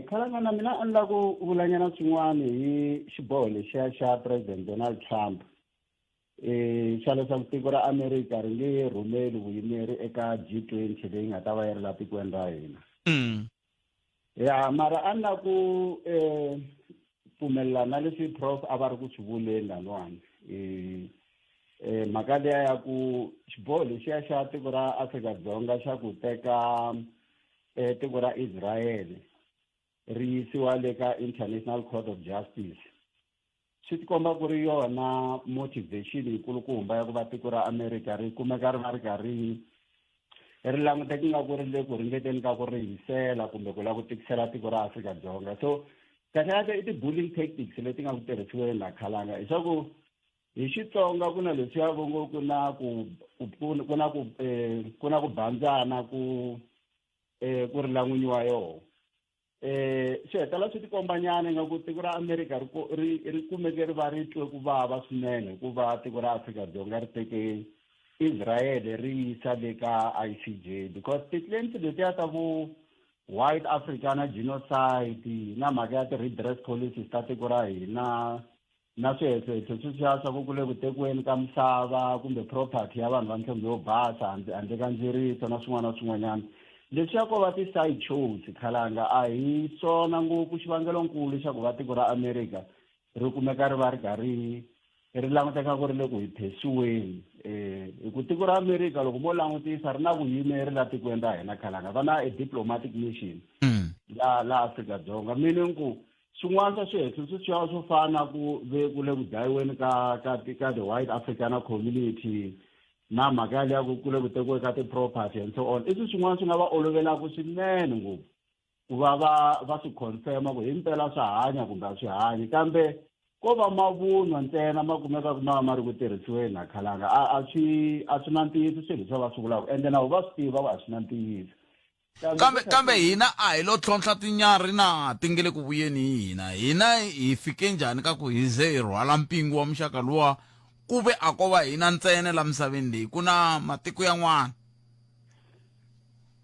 Khalanga, na mina a ni lava ku vulanyana swin'wana hi xiboho lexiya xa President Donald Trump xa leswaku tiko ra America ri nge rhumeli vuyimeri eka G20 leyi nga ta va yi ri la tikweni ra hina. Ya, mara a ni la ku pfumelelana na leswi prof a va ri ku swi vuleni laniwani. Mhaka liya ya ku xiboho lexiya xa tiko ra Afrika-Dzonga xa ku teka tiko ra Israel. ri yisiwa le ka International Court of Justice swi tikomba ku ri yona motivation yikulukumba ya ku va tiko ra America ri kumeka ri va ri karhi ri languteka nga ku ri le ku ringeteni ka ku rihisela kumbe ku lava ku tikisela tiko ra Afrika-Dzonga. So kahle kahle i ti-bullying tactics leti nga ku tirhisiweni la khalanga, hiswaku hi Xitsonga ku na leswiya vo ngo ku na ku ku na ku ku na ku bandzana ku ku ri la n'winyi wa yoho. Swi hetelela swi tikombanyana ingaku tiko ra America ri ri kumeke ri va ri twe ku vava swinene hikuva tiko ra Afrika-Dzonga ri teke Israel ri yisa le ka ICJ, because ti-claims letiya ta ku white Africana genocide na mhaka ya ti-redress policies ta tiko ra hina na swihehlohehlo sweswiya swa ku ku le ku tekiweni ka misava kumbe property ya vanhu va nhlonge yo basa handle ka ndziriso na swin'wana na swin'wanyana, leswiya ko va ti-side shows khalanga, a hi swona ngopfu xivangelonkulu xa ku va tiko ra America ri kumeka ri va ri karhi ri languteka ku ri le ku hi phesiweni. Hi ku tiko ra America loko mo langutisa ri na vuyimeri la tikweni ra hina khalanga, va na a diplomatic mission la Afrika-Dzonga, meaning ku swin'wana swa swihehlo sweswiya swo fana na ku ve ku le ku dlayiweni ka the white Africana community na mhaka yaliya ku le ku tekiwe ka ti-property and so on, i swilo swin'wana swi nga va olovelaka swinene ngopfu ku va va swi confirma ku himpela swa hanya kumbe a swi hanyi, kambe ko va mavunwa ntsena ma kumekaka ma va ma ri ku tirhisiweni na khalanga, a swi a swi na ntiyiso swilo leswi va swi vulaka, ende na vo va swi tiva ku a swi na ntiyiso. Kambe hina a hi lo tlhontlha tinyarhi na ti nge le ku vuyeni hi hina. Hina hi fike njhani ka ku hi ze hi rhwala mpingu wa muxaka luwa, ku ve a ko va hina ntsena la misaveni leyi, ku na matiko yan'wana?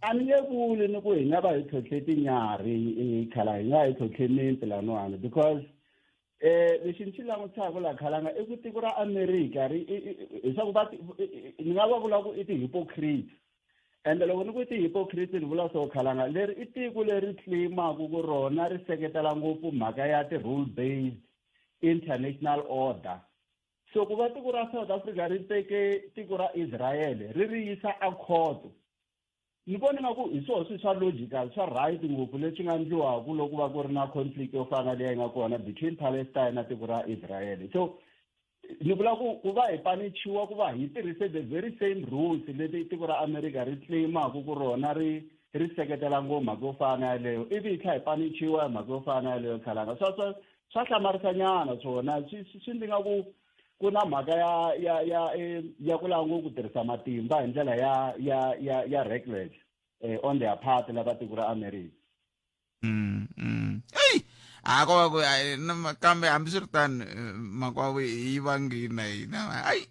A ni nge vuli ni ku hi nga va hi tlhontlhe tinyarhi hi khala hi nga hi tlhontlhe mimpi laniwani, because lexi ni xi langutisaka la khalanga i ku tiko ra America ri hiswaku va ni nga va vula ku i ti-hypocrite, ende loko ni ku i ti-hypocrite ni vula swo khalanga leri i tiko leri claimaka ku rona ri seketela ngopfu mhaka ya ti-rule based international order. So ku va tiko ra South Africa ri teke tiko ra Israel ri ri yisa a khoto, ni vona nga ku hi swona swilo swa logical swa right ngopfu leswi nga ndliwaka loko va ku ri na conflict yo fana na leyi nga kona between Palestine na tiko ra Israel. So ni vula ku ku va hi panichiwa ku va hi tirhise the very same rules leti tiko ra America ri claimaka ku rona ri ri seketela ngopfu mhaka yo fana na yaleyo, ivi hi tlhela hi panichiwa hi mhaka yo fana na yaleyo khalanga, swa hlamarisanyana swona, swi ndzi nga ku ku na mhaka ya ku lava ngopfu ku tirhisa matimba hi ndlela ya reckless on their part lava tiko ra America. Ei, a ko va ku kambe hambiswiritano makwavo yi vangini na hina, ai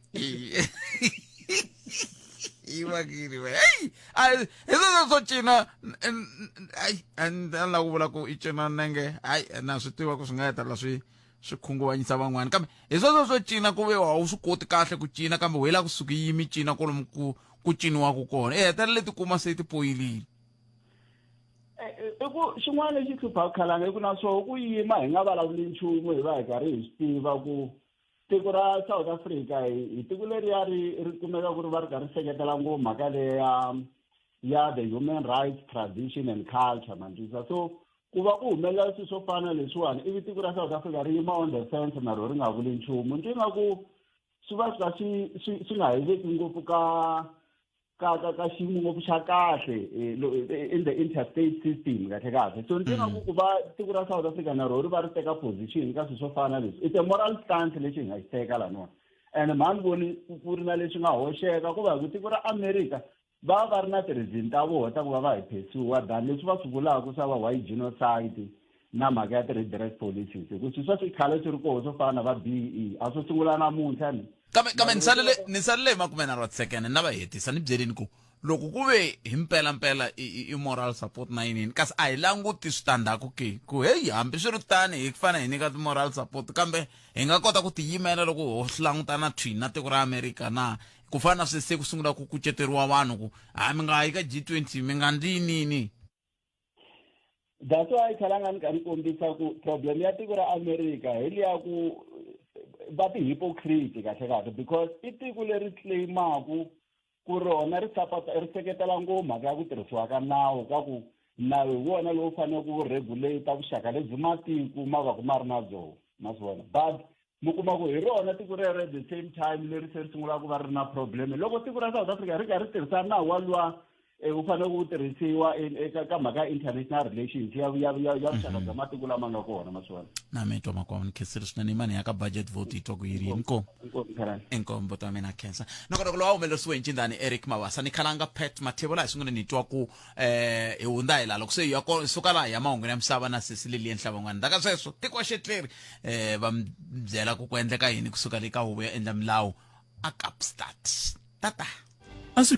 yi vangini we, ei ai hi sweswo swo cina, ai a ni lava ku vula ku i cina nenge, ai na swi tiva ku swi nga hetelela swi khunguvanyisa van'wana, kambe hi sweswo swo cina ku ve a wu swi koti kahle ku cina, kambe wena kusuka yi yimi cina kwalomu ku ciniwaka kona, i hetelela ti kuma se ti poyilile. I ku xin'wana lexi hluphaka khalanga i ku na swoho ku yima hi nga vulavuli nchumu, hi va hi karhi hi swi tiva ku tiko ra South Africa hi tiko leriya ri kumeka ku ri va ri karhi ri seketela ngopfu mhaka leya ya the human rights tradition and culture, mantwisa. So ku va ku humelela swilo swo fana leswiwani ivi tiko ra South Africa ri yima on the fence na rona ri nga vuli nchumu, ni twi nga ku swi va swi ka swi nga hi veki ngopfu ka xiyimo ngopfu xa kahle in the interstate system kahle kahle. So ni twi nga ku ku va tiko ra South Africa na rona ri va ri teka position ka swilo swo fana na leswi, it's a moral stance lexi hi nga xi teka laniwani, and mhani voni ku ri na leswi nga hoxeka ku va hi ku tiko ra America va va ri na ti-reason ta vona ta ku va va hi phesiwa than leswi va swi vulaka swa va white genocide na mhaka ya ti-redress policies, hi ku swilo swa swikhale swi ri koho swo fana na va BE a swo sungula namuntlha ni. Kambe ni salele hi 30 wa tisekene na va hetisa, ni byeleni ku loko ku ve hi mpela mpela i moral support na yinini, kasi a hi languti switandzhaku ke ku heyi, hambi swi ri tani hi fanele hi nyika ti-moral support, kambe hi nga kota ku tiyimela loko ho swi langutana thwini na tiko ra America na, ku fana na sweswi se ku sungula ku kuceteriwa vanhu ku ha mi nga yi ka G20, mi nga ndli yinini. That's why khalanga ni ka ni kombisa ku problem ya tiko ra America hi liya ku va ti-hypocrite kahle kahle, because i tiko leri claimaku ku rona ri support ri seketela ngopfu mhaka ya ku tirhisiwa ka nawu ka ku Nawu hi wona lowu faneleke wu regulate vuxaka lebyi matiko ma va ku ma ri na byona, ma swi vona. But mi kuma ku hi rona tiko rero at the same time leri se ri sungulaka ku va ri na problem loko tiko ra South Africa ri karhi ri tirhisa nawu wa luwa wu fanele ku tirhisiwa eka ka mhaka ya international relations ya ya ya ya vuxaka bya matiko lama nga kona, ma swi vona. Na mi twa makwavo, ni khensile swinene. Imani ya ka budget vote yi twa ku yiri yini ko? Inkomu, Khalanga. Inkombo ta mina, khensa. Nongonoko lowu a humelerisiwe hi ncindani Eric Mabasa ni Khalanga Pat Mathebula. Hi sungule ni twa ku hi hundza hi laha loko se hi ya ko suka laha hi ya mahungwini ya misava na sesi Lilian Hlabangwana. Ndzhaku ka sweswo tiko wa xetleri va mi byela ku ku endleka yini kusuka le ka huvo ya endla milawu a Kapstad. Tata. A swi